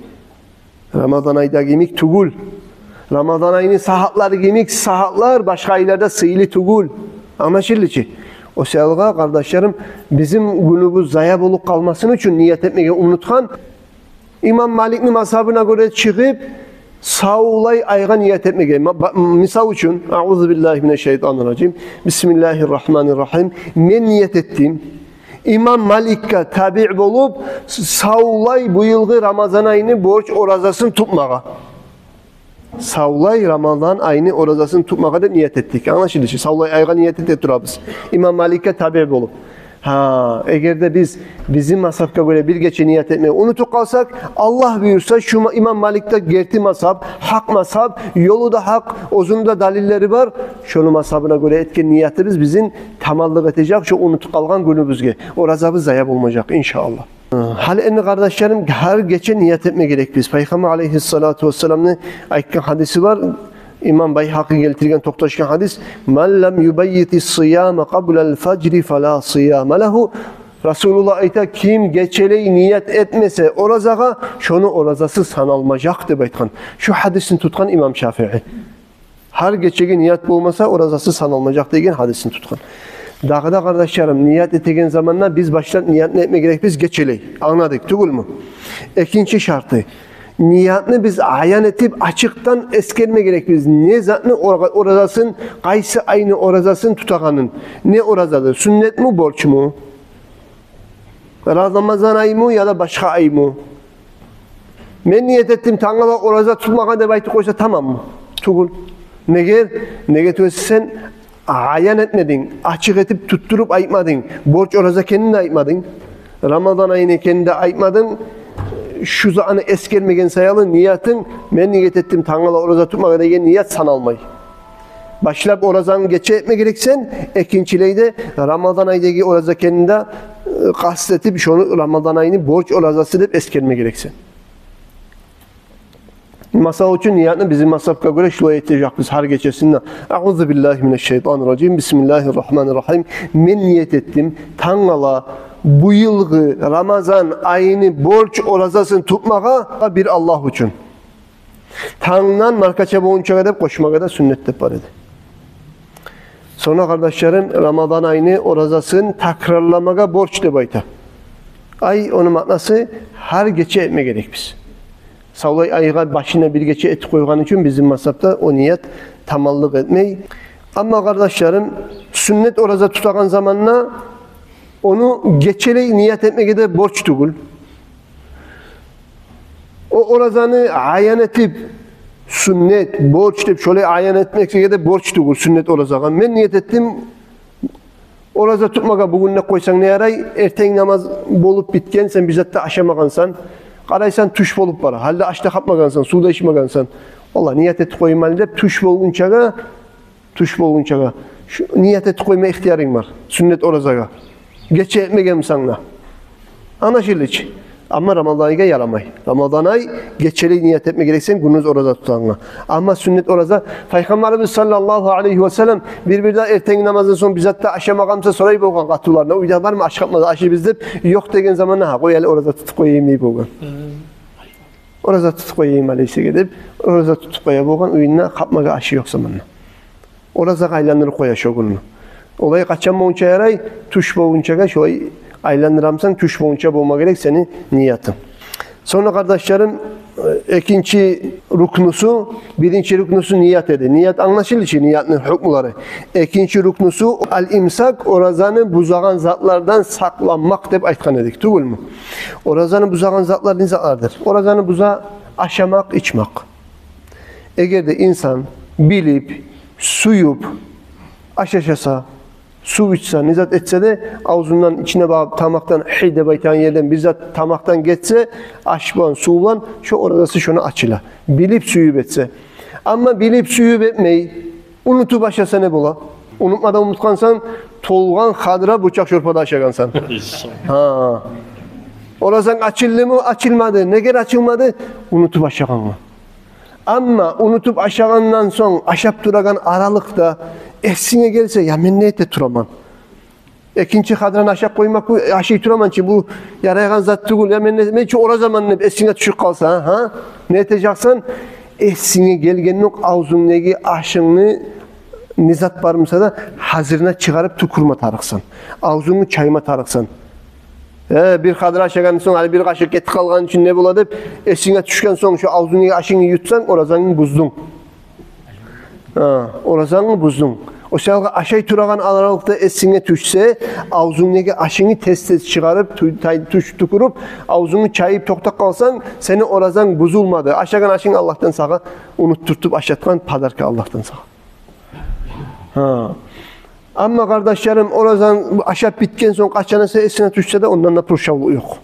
Рамадан айда йимик тюгюл. Рамадан айны сагьатлары йимик сагьатлар башгъа айларда сыйлы тюгюл. Англашылды чы? О саялгъа, къардашларым, бизин гюнюбюз зая болуп къалмасын учун ният этмеге унутгъан, имам Маликни мазгьабына гёре чыгъып, савлай айгъа ният этмеге. Ма-, ба-, мисал учун, «Аузу биллагьи минаш шайтанир ражим. Бисмиллагьир рагьманир рагьим. Мен ният этдим». Имам Маликге табиъ болуп, с-, савлай бу йылгъы Рамазан айны борч оразасын тутмагъа. Савлай Рамазан айны оразасын тутмагъа деп ният этдик. Англашылды чы? Савлай айгъа ният эте турабыз, имам Маликге табиъ болуп. Гьа, эгер де биз, бизин мазгьабгъа гёре, бир гече ният этмеге унутуп къалсакъ, Аллагь буюрса, шу ма-, имам Малик де герти мазгьаб, гьакъ мазгьаб, ёлу да гьакъ, оьзюню де далиллери бар. Шону мазгьабына гёре этген ниятыбыз бизин тамамлыкъ этежек шо унутуп къалгъан гюнюбюзге. Оразабыз зая болмажакъ, иншааллагь. Гьали энни, къардашларым, гьар гече ният этме герекбиз. Пайхаммар алайгьиссалату вассаламны айтгъан гьадиси бар. Имам Байгьакъи гелтирген, токъташгъан гьадис: «Ман лам юбаййитис сияма къаблал фажри фала сияма лагьу». Расулуллагь айта: «Ким гечелей ният этмесе оразагъа, шону оразасы саналмажакъ», – деп айтгъан. Шу гьадисни тутгъан имам Шафии. Гьар гечеге ният болмаса, оразасы саналмажакъ деген гьадисни тутгъан. Дагъы да, къардашларым, ният этеген заманда биз башлап ниятны этме герекбиз гечелей. Англадыкъ, тюгюлмю? Экинчи шарты. Ниятны биз аян этип, ачыкъдан эсгерме герекбиз. Не затны ора-, оразасын, къайсы айны оразасын тутагъанын. Не оразадыр? Сюннетми, борчму? Рамазан аймы яда башгъа аймы? «Мен ният этдим тангала ораза тутмагъа», – деп айтып къойса, тамаммы? Тюгюл. Неге? Неге тюгюл, сен аян этмединг, ачыкъ этип туттуруп айтмадынг, борч ораза экенин де айтмадынг, Рамазан айны экенин де айтмадынг. Шу затны эсгермеген саялы ниятынг, «Мен ният этдим тангала ораза тутмагъа» деген ният саналмай. Башлап оразаны гече этме герексен, экинчилей де Рамазан айдагъы ораза экенин де, э, къаст этип, шону Рамазан айны борч оразасы деп эсгерме герексен. Масала учун, ниятны бизин мазгьабгъа гёре шулай этежекбиз гьар гечесинде. «Аузу биллагьи минаш шайтанир ражим. Бисмиллагьир рагьманир рагьим. Мен ният этдим тангала бу йылгъы Рамазан айны борч оразасын тутмагъа бир Аллагь учун». Тангдан маркача болгъунчагъа деп къошмагъа да сюннет деп бар эди. Сонг, къардашларым, Рамазан айны оразасын такрарламагъа борч деп айта. Ай, ону маънасы, гьар гече этме герекбиз. Савлай айгъа башына бир гече этип къойгъан учун бизин мазгьабда о ният тамамлыкъ этмей. Амма, къардашларым, сюннет ораза тутагъан заманда ону гечелей ният этмеге де борч тюгюл. О оразаны аян этип, сюннет, борч деп шолай аян этмеге де борч тюгюл сюннет оразагъа. «Мен ният этдим ораза тутмагъа бугюн», – деп къойсанг не ярай? Эртен намаз болуп битген, сен бир зат да ашамагъансан, къарайсан, тюш болуп бара, гьали де аш да къапмагъансан, сув да ичмегенсен. «Валлагь, ният этип къояйым гьали», – деп, тюш болгъунчагъа, тюш болгъунчагъа шу ният этип къойма ихтиярынг бар сюннет оразагъа, гече этмегенсен де. Англашылды чы? Амма Рамазан айгъа ярамай. Рамазан ай гечелей ният этме герексен гюндюз ораза тутагъангъа. Амма сюннет ораза, Пайхаммарыбыз саллаллагьу алайгьи ва саллам бир-бирде эртенги намаздан сонг бир зат да ашамагъан буса, сорай болгъан къатынларына: «Уьйде бармы аш къапмагъан, ашайбыз?» – деп. «Ёкъ», – деген заманда: «Гьа, къой гьали, ораза тутуп къояйым», – дей болгъан. Ораза тутуп къояйым гьали сизге деп, ораза тутуп къоя болгъан, уьюнде къапмагъа ашы ёкъ заманда. Оразагъа айландырып къоя шо гюнню. Олай къачан болгъунча ярай? Тюш болгъунчагъа шолай айландырамсан, тюш болгъунча болма герек сени ниятынг. Сонг, къардашларым, Экинчи рукнусу, биринчи рукнусу ният эди. Ният англашылды чы, ниятны гьукмулары. Экинчи рукнусу ал-имсак, оразаны бузагъан затлардан сакъланмакъ деп айтгъан эдик, тюгюлмю? Оразаны бузагъан затлар не затлардыр? Оразаны буза ашамакъ, ичмек. Эгер де инсан билип, сююп, аш ашаса, сув ичсе, не зат этсе де, авзундан ичине багъып, тамакъдан, гьей деп айтагъан ерден бир зат тамакъдан гетсе, аш булан, сув булан, шо оразасы шону ачыла. Билип, сююп этсе. Амма билип, сююп этмей, унутуп ашаса не бола? Унутмадан унутгъансан, толгъан хадра бурчакъ шорпа да ашагъансан. Гьа. Оразанг ачылдымы? Ачылмады. Неге ачылмады? Унутуп ашагъангъа. Амма унутуп ашагъандан сонг, ашап турагъан аралыкъда эсинге гелсе, я мен не эте тураман? Экинчи хадраны ашап къоймакъ, бу ашай тураман чы, бу ярайгъан зат тюгюл, я мен не, мен чи оразаман деп эсинге тюшюп къалса, гьа? Не этежексен? Эсинге гелгендокъ авзунгдагъы ашынгны, не зат бар буса да, гьазирине чыгъарып тюкюрме тарыкъсан. Авзунгну чайма тарыкъсан. Э, бир хадра ашагъан сонг, гьали бир къашыкъ гетип къалгъан учун не бола деп, эсинге тюшген сонг, шо авзунгдагъы ашынгны ютсанг, оразангны буздунг. Гьа, оразангны буздунг. О саялгъа ашай турагъан аралыкъда эсинге тюшсе, авзунгдагъы ашынгны тез-тез чыгъарып, тю-, тай-, тюш-, тюкюрюп, авзунгну чайып токътап къалсанг, сени оразанг бузулмады. Ашагъан ашынг Аллагьдан сагъа, унутдуртуп ашатгъан подарка Аллагьдан сагъа. Гьа. Амма, къардашларым, оразанг ашап битген сонг, къачан эсе эсине тюшсе де, ондан да пуршавлукъ ёкъ.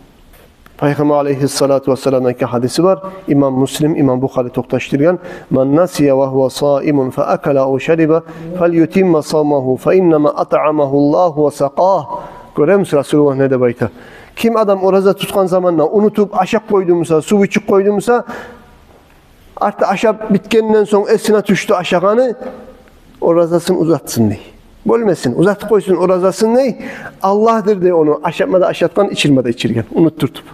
Пайхаммар алайгьиссалату вассаламны эки гьадиси бар. Имам Муслим, имам Бухари токъташдыргъан: «Ман насия ва гьува саимун фа акала ав шариба, фальютимма савмагьу, фа иннама атъамагьу Аллагьу ва сакъагь». Гёремисиз, Расулуллагь не деп айта? Ким адам ораза тутгъан заманда унутуп ашап къойду буса, сув ичип къойду буса, арты ашап битгенден сонг эсине тюшдю ашагъаны, оразасын узатсын дей. Бёлмесин, узатып къойсун оразасын дей. Аллагьдыр дей ону ашатма да ашатгъан, ичирме де ичирген, унутдуртуп.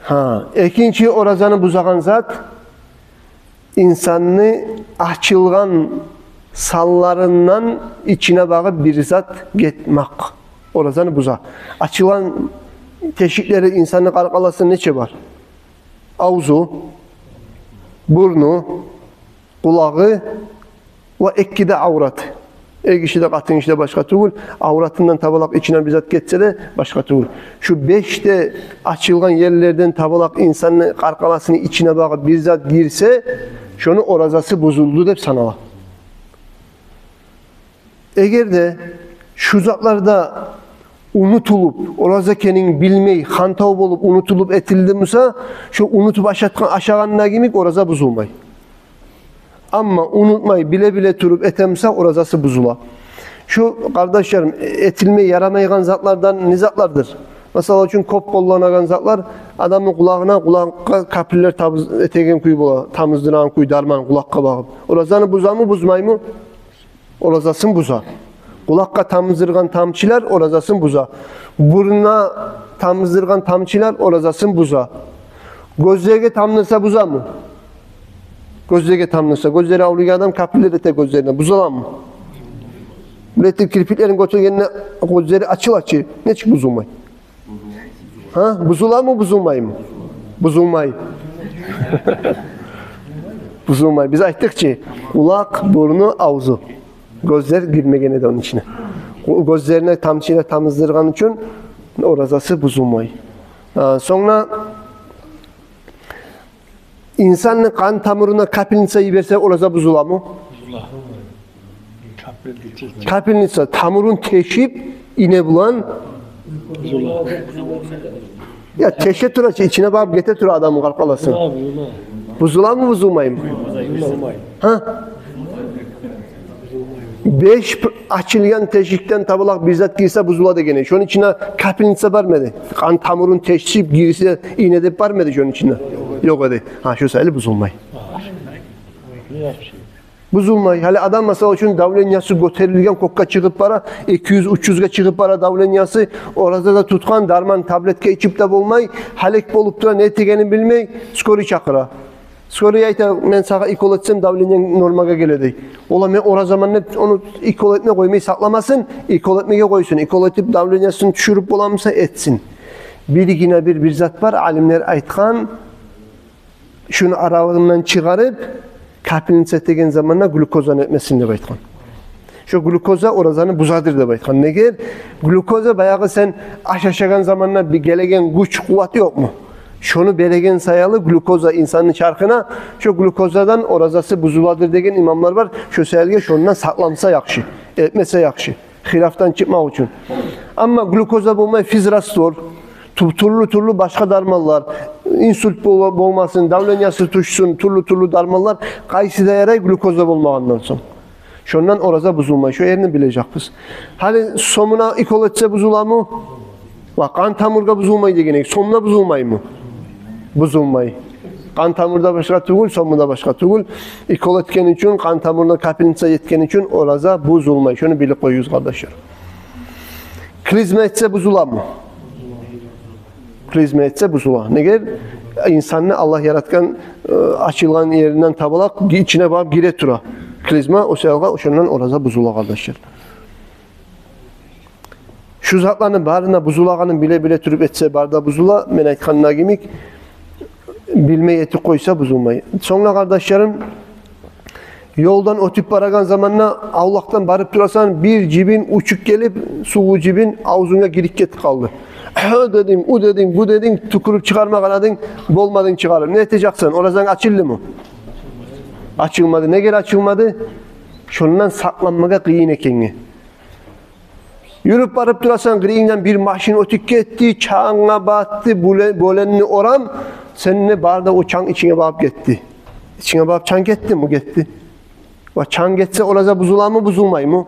Гьа, экинчи оразаны бузагъан зат, инсанны ачылгъан санларындан ичине багъып бир зат гетмек. Оразаны буза. Ачылгъан тешиклери инсанны къаркъарасында нече бар? Авзу, бурну, къулагъы ва эки де аврат. Эр гиши де, къатын гиши де башгъа тюгюл, авратындан табалакъ ичине бир зат гетсе де башгъа тюгюл. Шу беш де ачылгъан ерлерден табалакъ инсанны къаркъарасыны ичине багъып бир зат гирсе, шону оразасы бузулду деп санала. Эгер де шу затларда унутулуп, ораза экенин билмей, хантав болуп, унутулуп этилди буса, шо унутуп ашатгъан, ашагъанда йимик ораза бузулмай. Амма унутмай, биле-биле туруп эте буса, оразасы бузула. Шу, къардашларым, этилмей ярамайгъан затлардан не затлардыр? Масала учун, кёп къолланагъан затлар, адамны къулагъына, къулакъгъа капиллер табыз-, этеген кюй бола, тамыздырагъан кюй, дарман къулакъгъа багъып. Оразаны бузамы, бузмаймы? Оразасын буза. Къулакъгъа тамыздыргъан тамчылар оразасын буза. Бурнуна тамыздыргъан тамчылар оразасын буза. Гёзлеге тамдырса бузамы? Гёзлеге тамдырса, гёзлери авруйгъан адам капиллер эте гёзлерине, бузуламы? Булай этип кирпиклерин гётюргенде гёзлери ачыла чы, нечик бузулмай? Гьа? Бузуламы, бузулмаймы? Бузулмай. Бузулмай. Биз айтдыкъ чы, къулакъ, бурну, авзу. Гёзлер гирмеген эди ону ичине. Гё-, гёзлерине тамчыны тамыздыргъан учун оразасы бузулмай. А, сонг да инсанны къан тамурундан капельница йиберсе, ораза бузуламы? Бузула. Капельница. Капельница, тамурун тешип, ине булан. Бузула. Я, теше тура чы, ичине багъып гете тура адамны къаркъарасын. Бузула, бузула. Бузуламы, бузулмаймы? Бузулмай. Гьа? Беш п-, ачылгъан тешикден табалакъ бир зат гирсе, бузула деген эди. Шону ичине капельница бармы эди? Къан тамурун тешип гирсе, ине деп бармы эди шону ичине? Ёкъ эди. Гьа, шо саялы бузулмай. Бузулмай. Гьали адам, масала учун, давлениясы гётерилген, кёкге чыгъып бара, эки юз, уьч юзге чыгъып бара давлениясы, ораза да тутгъан, дарман, таблетка ичип де болмай, гьалек болуп тура, не этегенин билмей, скорый чакъыра. Скорый айта: «Мен сагъа укол этсем, давлениян нормагъа геле», — дей. Ола, мен оразаман деп, ону укол этме къоймай сакъламасын, укол этмеге къойсун. Укол этип, давлениясын тюшюрюп боламы буса, этсин. Биргине бир, бир зат бар, алимлер айтгъан, шуну аралыгъындан чыгъарып, капельница этеген заманда глюкозаны этмесин деп айтгъан. Шо глюкоза оразаны бузадыр деп айтгъан. Неге? Глюкоза баягъы сен аш ашагъан заманда бир гелеген гюч, къуват ёкъму? Шону береген саялы глюкоза инсанны чархына, шо глюкозадан оразасы бузуладыр деген имамлар бар. Шо саялы шондан сакъланса яхшы, этмесе яхшы. Хилафдан чыкъмакъ учун. Амма глюкоза болмай, физраствор, тю-, тюрлю-тюрлю башгъа дарманлар, инсульт бол-, болмасын, давлениясы тюшсюн, тюрлю-тюрлю дарманлар, къайсы да ярай глюкоза болмагъандан сонг. Шондан ораза бузулмай, шо ерни билежекбиз. Гьали сомуна укол этсе бузуламы? Ва къан тамургъа бузулмай деген эдик, сомуна бузулмаймы? Бузулмай. Къан тамурда башгъа тюгюл, сомуда башгъа тюгюл. Укол этген учун, къан тамурунда капельница этген учун ораза бузулмай. Шону билип къоюгъуз, къардашлар. Клизма этсе бузуламы? Клизма этсе бузула. Неге? Инсанны Аллагь яратгъан, э, ачылгъан еринден табалакъ ичине барып гире тура. Клизма, о саялы шондан ораза бузула, къардашлар. Шу затланы барына бузулагъанын биле-биле туруп этсе, бары да бузула, мен айтгъан йимик, билмей этип къойса бузулмай. Сонг да, къардашларым, ёлдан оьтюп барагъан заманда авлакъдан барып турасан, бир жибин учуп гелип, сувлу жибин авзунга гирип гетип къалды. «Гьы, — дединг, — у дединг, — бу дединг, тюкюрюп чыгъарма къарадынг, болмадынг чыгъарып. Не этежексен? Оразанг ачылдымы?» Ачылмады. Неге ачылмады? Шондан сакъланмагъа къыйын экенге. Юрюп барып турасан, къырыйынгдан бир машин оьтюп гетди, чангъа батды, бёле-, бёленни орам, сен де бары да о чанг ичинге багъып гетди. Ичинге багъып чанг гетдими? Гетди. Ва чанг гетсе, ораза бузуламы, бузулмаймы?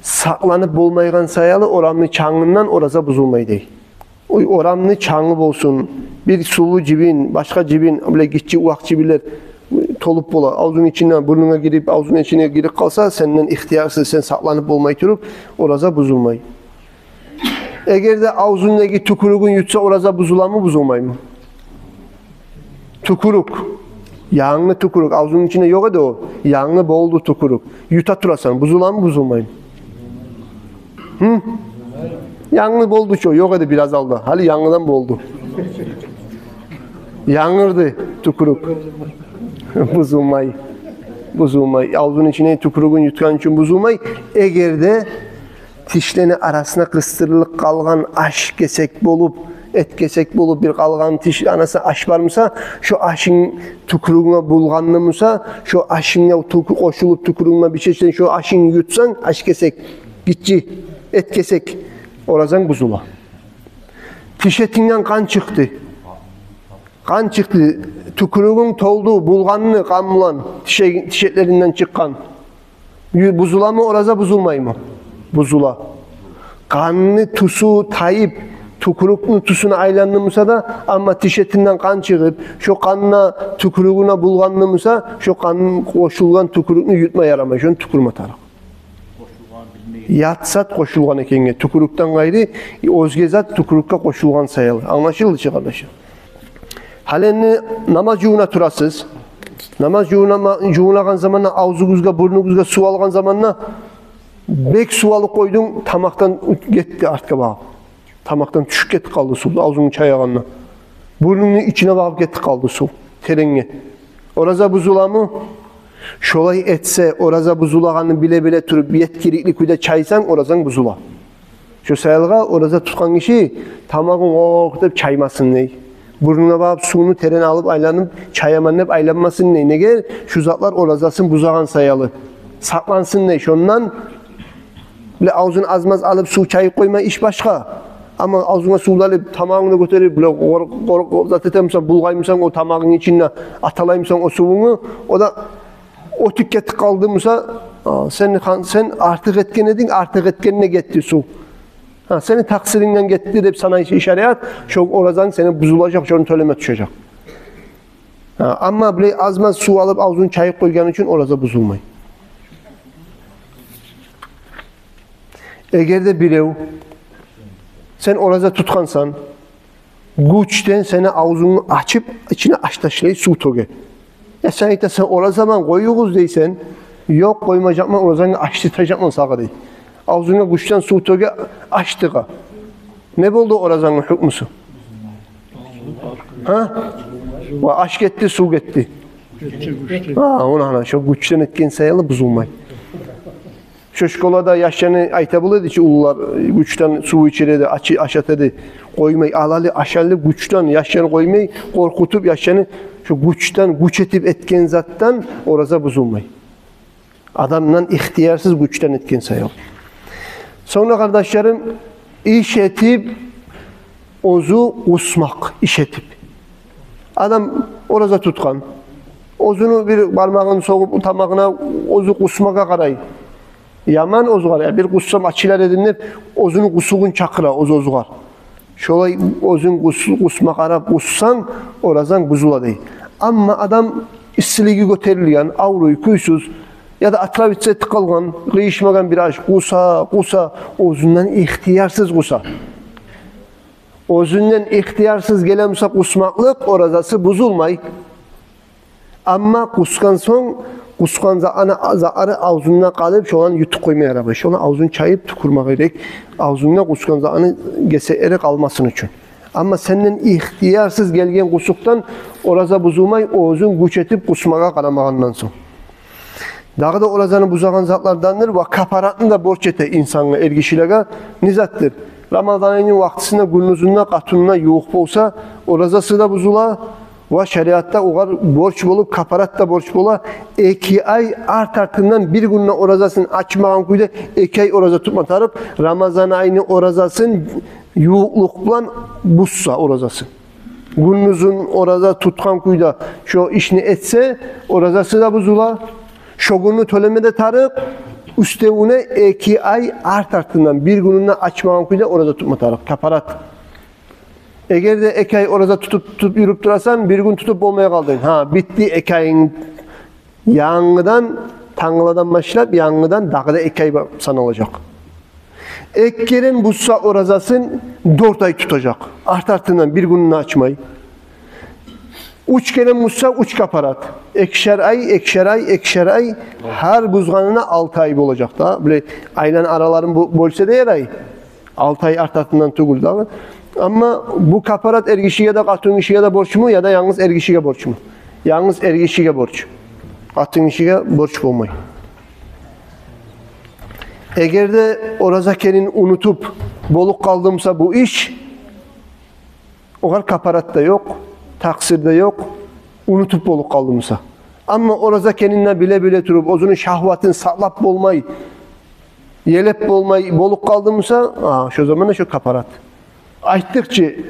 Сакъланып болмайгъан саялы орамны чангындан ораза бузулмай дей. Ой, орамны чангы болсун, бир сувлу жибин, башгъа жибин, биле гиччи, увакъ жибинлер толуп бола. Авзунг ичине, бурнунга гирип, авзунг ичине гирип къалса, сенден ихтиярсыз, сен сакъланып болмай туруп, ораза бузулмай. Эгер де авзундагъы тюкюрюгюн ютса, ораза бузуламы, бузулмаймы? Тюкюрюк. Янгы тюкюрюк. Авзунг ичинде ёкъ эди о. Янгы болду тюкюрюк. Юта турасан. Бузуламы, бузулмаймы? Гьы? Янгы болду чу, ёкъ эди бираз алда. Гьали янгыдан болду. Янгырды тюкюрюк. Бузулмай. Бузулмай. Авзунг ичине тюкюрюгюн ютгъан учун бузулмай. Эгер де тишлени арасына къыстырылып къалгъан аш кесек болуп, эт кесек болуп, бир къалгъан тиш арасына аш бар буса, шо ашынг тюкюрюгюнге булгъанды буса, шо ашынга тюкю-, къошулуп тюкюрюгюнге бир шешден шо ашынгны ютсанг, аш кесек, гиччи эт кесек, оразанг бузула. Тишетингден къан чыкъды. Къан чыкъды, тюкюрюгюнг толду, булгъанды къан булан, тише-, тишетлерингден чыкъгъан. Ю-, бузуламы ораза, бузулмаймы? Бузула. Къанны тюсю тайып, тюкюрюкню тюсюне айланды буса да, амма тишетингден къан чыгъып, шо къан да тюкюрюгюнге булгъанды буса, шо къан къошулгъан тюкюрюкню ютма ярамай, шону тюкюрме тарыкъ. Ят зат къошулгъан экенге, тюкюрюкден къайры, оьзге зат тюкюрюкге къошулгъан саялы. Англашылды чы, къардашлар? Гьали энди намаз жувуна турасыз. Намаз жувуна-, жувунагъан заманда авзугъузгъа, бурнугъузгъа сув алгъан заманда бек сув алып къойдунг, тамакъдан гетди артгъа багъып. Тамакъдан тюшюп гетип къалды сув, авзунгну чаягъанда. Бурнунгну ичине багъып гетип къалды сув, теренге. Ораза бузуламы? Шолай этсе, ораза бузулагъанын биле-биле туруп, етгиликли кюйде чайсанг, оразанг бузула. Шо саялы ораза тутгъан гиши тамагъын окъ деп чаймасын дей. Бурнуна багъып сувну терен алып айланып, чаяман деп айланмасын дей. Неге? Шу затлар оразасын бузагъан саялы. Сакълансын дей шондан. Биле авзун аз-маз алып сув чайып къойма, иш башгъа. Амма авзунга сув алып, тамагъынгны гётерип, биле къор-, къор-, къор-, зат этемисен, булгъаймысан, о тамагъынгны ичинде аталаймысан о сувунгну, о да оьтюп гетип къалды буса, а, сен хан-, сен артыкъ этген эдинг, артыкъ этгенине гетди сув. Гьа, сени такъсырингдан гетди деп санай шариат, шо оразанг сени бузулажакъ, шону тёлеме тюшежек. Гьа, амма биле аз-маз сув алып авзун чайып къойгъан учун ораза бузулмай. Эгер де бирев, сен ораза тутгъансан, гючден сени авзунгну ачып, ичине аш ташлай, сув тёге. Я сен айтасан, оразаман, къоюгъуз дейсен, ёкъ, къоймажакъман, оразангны ачдыртажакъман сагъа дей. Авзунга гючден сув тёге, ачдырта. Не болду оразангны гьукмусу? Гьа? Ва аш гетди, сув гетди. Гьа, ону гьана, шо гючден этген саялы бузулмай. Шо школада яшланы айта бола эди чи уллулар, гючден сув ичире эди, ачы ашата эди, къоймай, алалы, ашалы гючден яшланы къоймай, къоркъутуп яшланы, шо гючден, гюч этип этген затдан ораза бузулмай. Адамдан ихтиярсыз гючден этген саялы. Сонг да, къардашларым, иш этип, оьзю къусмакъ, иш этип. Адам ораза тутгъан, оьзюню бир бармагъын согъуп тамагъына, оьзю къусмагъа къарай. Яман оьзюгъар, я бир къуссам ачылар эдим деп, оьзюню къусугъун чакъыра оьз-оьзюгъар. Шолай оьзюнг къус-, къусма къарап къуссанг, оразанг бузула дей. Амма адам иссилиги гётерилген, авруй, кюйсюз, яда отравиться этип къалгъан, къыйышмагъан бир аш, къуса, къуса, оьзюнден ихтиярсыз къуса. Оьзюнден ихтиярсыз геле буса къусмакълыкъ, оразасы бузулмай. Амма къусгъан сонг, къусгъан затланы, затлары авзунда къалып, шоланы ютуп къойма ярамай. Шону авзун чайып тюкюрме герек, авзунда къусгъан затланы гесеклери къалмасын учун. Амма сенден ихтиярсыз гелген къусукъдан ораза бузулмай, оьзюнг гюч этип къусмагъа къарамагъандан сонг. Дагъы да оразаны бузагъан затлардандыр ва капаратны да борч эте инсангъа, эргишилеге. Не затдыр? Рамазан айны вакътисинде гюндюзюнде къатынына ювукъ болса, оразасы да бузула. Ва шариатда огъар борч болуп, капарат да борч бола. Эки ай арт-артындан бир гюн де оразасын ачмагъан кюйде эки ай ораза тутма тарыкъ. Рамазан айны оразасын ювукълукъ булан бузса оразасын. Гюндюзюн ораза тутгъан кюйде шо ишни этсе, оразасы да бузула. Шо гюнню тёлеме де тарыкъ, уьстевюне эки ай арт-артындан бир гюнюн де ачмагъан кюйде ораза тутма тарыкъ, капарат. Эгер де эки ай ораза тутуп, тутуп юрюп турасан, бир гюн тутуп болмай къалдынг. Гьа, битди эки айынг. Янгыдан, тангаладан башлап, янгыдан дагъы да эки ай ба-, саналажакъ. Эки керен бузса оразасын, дёрт ай тутажакъ. Арт-артындан бир гюнюн де ачмай. Уьч керен бузса, уьч капарат. Экишер ай, экишер ай, экишер ай. Гьар бузгъанына алты ай болажакъ да. Булай айланы араларын бо-, бёлсе де ярай. Алты ай арт-артындан тюгюл дагъы. Амма бу капарат эргишиге де, къатынгишиге де борчму, яда янгыз эргишиге борчму? Янгыз эргишиге борч. Къатынгишиге борч болмай. Эгер де ораза экенин унутуп болуп къалды буса бу иш, огъар капарат да ёкъ, такъсыр да ёкъ, унутуп болуп къалды буса. Амма ораза экенин де биле-биле туруп, оьзюню шагьватын сакълап болмай, елеп болмай болуп къалды буса, а, шо заманда шо капарат. Айтдыкъ чы,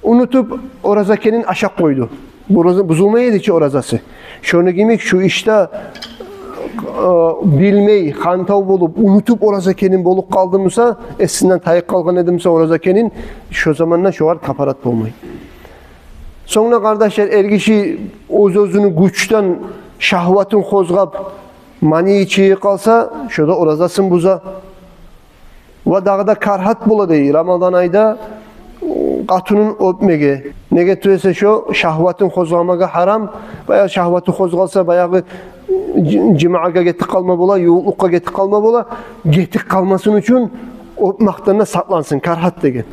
унутуп ораза экенин ашап къойду. Бу ораза бузулмай эди чи оразасы. Шону йимик шу ишде, э, билмей, хантав болуп, унутуп ораза экенин болуп къалды буса, эсинден тайып къалгъан эди буса ораза экенин, шо заманда шогъар капарат болмай. Сонг да, къардашлар, эргиши оьз-оьзюню гючден шагьватын къозгъап, манийи чыгъып къалса, шо да оразасын буза. Ва дагъы да карагьат бола дей, Рамазан айда къатынын оьпмеге. Неге тюгюл эсе шо шагьватын къозгъамагъа гьарам. Баягъы шагьваты къозгъалса, баягъы жи-, жимагъа гетип къалма бола, ювукълукъгъа гетип къалма бола. Гетип къалмасын учун оьпмекден де сакълансын, карагьат деген.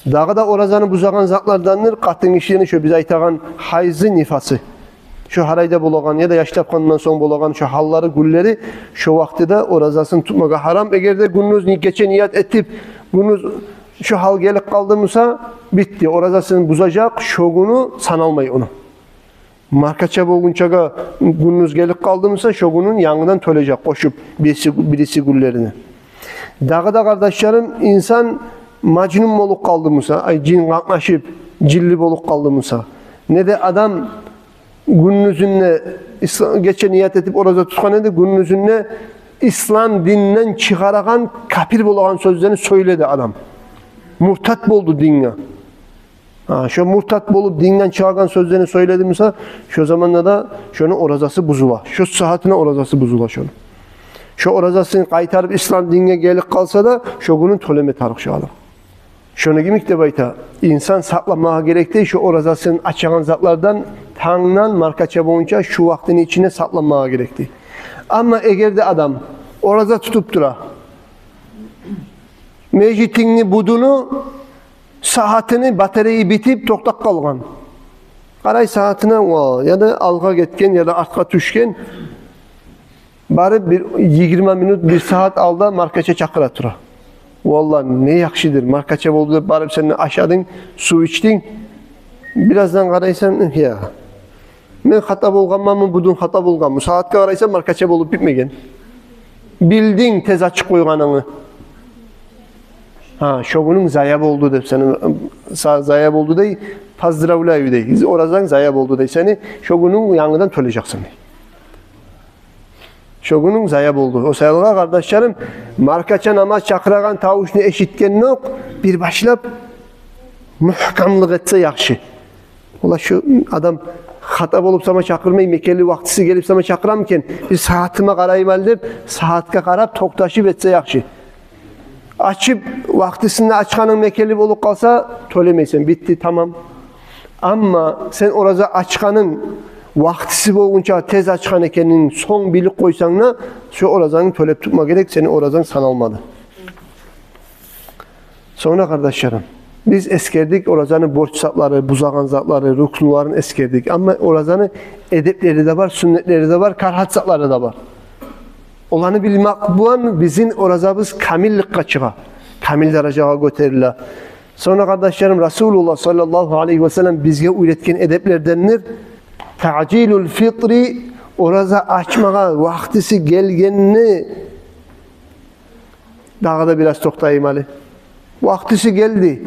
Дагъы да оразаны бузагъан затлардандыр къатынгишини шо биз айтагъан гьайзы, нифасы. Шо гьар айда болагъан яда яш тапгъандан сонг болагъан шо гьаллары, гюнлери, шо вакътиде оразасын тутмагъа гьарам. Эгер де гюндюз ни-, гече ният этип, гюндюз шо гьал гелип къалды буса, битди. Оразасын бузажакъ, шо гюню саналмай ону. Маркача болгъунчагъа гюндюз гелип къалды буса, шо гюнюн янгыдан тёлежек, къошуп, бириси, бириси гюнлерине. Дагъы да, къардашларым, инсан мажнун болуп къалды буса, ай, жин къатнашып, жинли болуп къалды буса, не де адам гюндюзюнде ис-, гече ният этип ораза тутгъан эди, гюндюзюнде ислам дининден чыгъарагъан, капир болагъан сёзлени сёйледи адам. Муртат болду динге. Гьа, шо муртат болуп, динден чыгъагъан сёзлени сёйледи буса, шо заманда да шону оразасы бузула. Шо сагьатына оразасы бузула шону. Шо оразасын къайтарып, ислам динге гелип къалса да, шо гюнюн тёлеме тарыкъ шо адам. Шону йимик деп айта, инсан сакъланмагъа герек дей шо оразасын ачагъан затлардан, тангдан маркача болгъунча шу вакътини ичинде сакъланмагъа герек дей. Амма эгер де адам ораза тутуп тура, межитингни будуну Сагьатыны батареясы битип токътап къалгъан. Къарай сагьатына, ва, яда алгъа гетген, яда артгъа тюшген. Барып бир йигирма минут, бир сагьат алда маркача чакъыра тура. Валлагь, не яхшыдыр, маркача болду деп барып сен ашадынг, сув ичдинг. Бираздан къарайсан, я, мен хата болгъанманмы, будун хата болгъанмы? Сагьатгъа къарайсан, маркача болуп битмеген. Билдинг тез ачып къойгъанынгны. Гьа, шо гюнюнг зая болду деп сени, са-, зая болду дей, поздравляю дей. Оразанг зая болду дей. Сени шо гюнюнг янгыдан тёлежексен дей. Шо гюнюнг зая болду. О саялгъа, къардашларым, маркача намаз чакъырагъан тавушну эшитгендокъ, бир башлап мугькамлыкъ этсе яхшы. Ола, шу адам хата болуп сама чакъырмай, мекенли вакътиси гелип сама чакъырамы экен, бир сагьатыма къарайым гьали деп, сагьатгъа къарап токъташып этсе яхшы. Ачып, вакътисинде ачгъанынг мекенли болуп къалса, тёлемейсен, битди, тамам. Амма сен ораза ачгъанынг вакътиси болгъунча тез ачгъан экенин сонг билип къойсанг да, шо оразангны тёлеп тутма герек, сени оразанг саналмады. Сонг да, къардашларым, биз эсгердик оразаны борч затлары, бузагъан затлары, рукнуларын эсгердик. Амма оразаны эдеплери де бар, сюннетлери де бар, карагьат затлары да бар. Оланы билмек булан бизин оразабыз камилликге чыгъа, камил даражагъа гётериле. Сонг да, къардашларым, Расулуллагь саллаллагьу алайгьи ва саллам бизге уьйретген эдеплердендир таъжилул фитри, ораза ачмагъа вакътиси гелгенни. Дагъы да бираз токътайым гьали. Вакътиси гелди.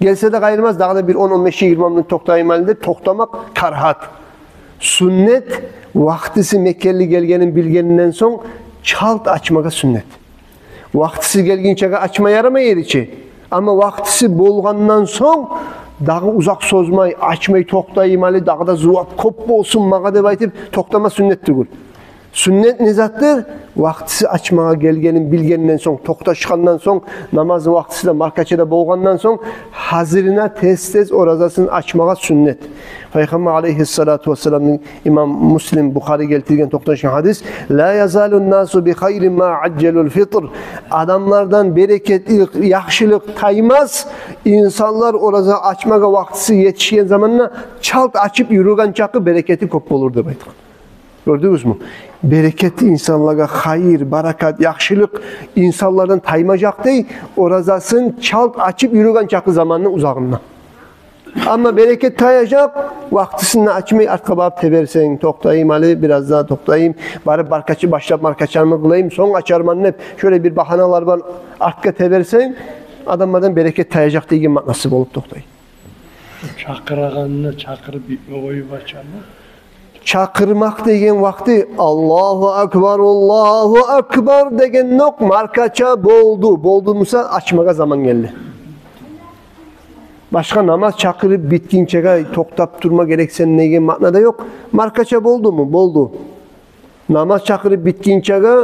Гелсе де къайырмас, дагъы да бир он, он беш, йигирма минут токътайым гьали деп токътамакъ карагьат. Сюннет, вакътиси мекенли гелгенин билгенинден сонг чалт ачмагъа сюннет. Вакътиси гелгинчеге ачма ярамай эди чи. Амма вакътиси болгъандан сонг дагъы узакъ созмай, ачмай токътайым гьали, дагъы да зувап кёп болсун магъа деп айтып токътама сюннет тюгюл. Сюннет не затдыр? Вакътиси ачмагъа гелгенин билгенден сонг, токъташгъандан сонг, намазны вакътиси де, маркача да болгъандан сонг, гьазирине тез-тез оразасын ачмагъа сюннет. Пайхаммар алайгьиссалату вассаламны, имам Муслим, Бухари гелтирген токъташгъан гьадис: «Ла язалу насу би хайрин ма ажжалул фитр». Адамлардан берекетлик, яхшылыкъ таймас, инсанлар ораза ачмагъа вакътиси етишген заманда чалт ачып юрюген чакъы берекети кёп болур деп айтгъан. Гёрдюгюзмю? Берекет инсанлагъа, хайыр, баракат, яхшылыкъ инсанлардан таймажакъ дей, оразасын чалт ачып юрюген чакъы заманны узагъында. Амма берекет таяжакъ, вакътисинде ачмай, артгъа барып теберсенг, токътайым гьали, бираз да токътайым, барып маркача, башлап маркачаны къылайым, сонг ачарман деп, шолай бир багьаналар булан артгъа теберсенг, адамлардан берекет таяжакъ деген маънасы болуп токътай. Чакъырагъанны чакъырып битме къоюп ачамы? Чакъырмакъ деген вакъти «Аллагьу акбар, Аллагьу акбар» дегендокъ, маркача болду, болду буса, ачмагъа заман гелди. Башгъа намаз чакъырып битгинчеге токътап турма герексен деген маъна да ёкъ. Маркача болдуму? Болду. Намаз чакъырып битгинчеге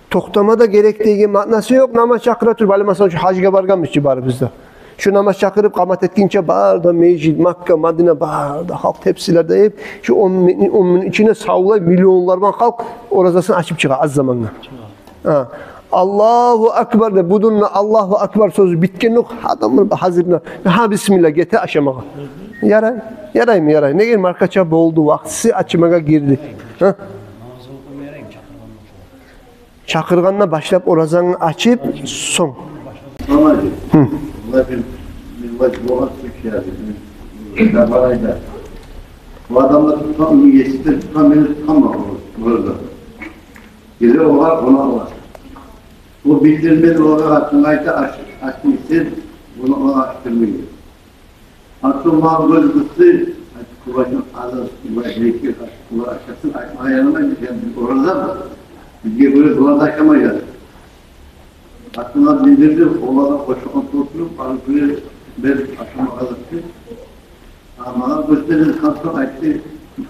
токътама да герек деген маънасы ёкъ. Намаз чакъыра туруп, гьали, масала учун, гьажгъа баргъанбыз чы барыбыз да. Шу намаз чакъырып къамат этгинче бары да межит, Макка, Мадина, бары да халкъ тепсилерде еп, шу он минут, он минут ичинде савлай миллионлар булан халкъ оразасын ачып чыгъа аз заманда. Гьа. «Аллагьу акбар» деп, будунда «Аллагьу акбар» сёзю битгендокъ, адам бир гьазирине, гьа, бисмилла, гете ашамагъа. Ярай, яраймы, ярай. Неге, маркача болду, вакътиси ачмагъа гирди. Гьа? Чакъыргъанда башлап оразаны ачып, сонг. Салам алейкум. Гьы. Валлагь, мен, мен ваджиб болгъан случай, мен, мен, мен барайда. Бу адамлар тутгъан, уьйню есисин тутгъан, мени тутгъан бар, ораза. Геле олар, къонакълар. О билдирмеди олагъа, артынг айта, ач, ачынг сен, къонакълагъа ачдырмай. Артынг магъа гёз къысты, айтып, къобажын азыр, булай бирекке къатып, булар ашасын, айтмагъа ярамай, бизге ораза бар. Бизге гёре булар да ашамайлар. Артынг билдирди, олагъа къошакъны толтуруп, барып бир берип ашамагъа азыр. А магъа гёстерди, къатып айтды,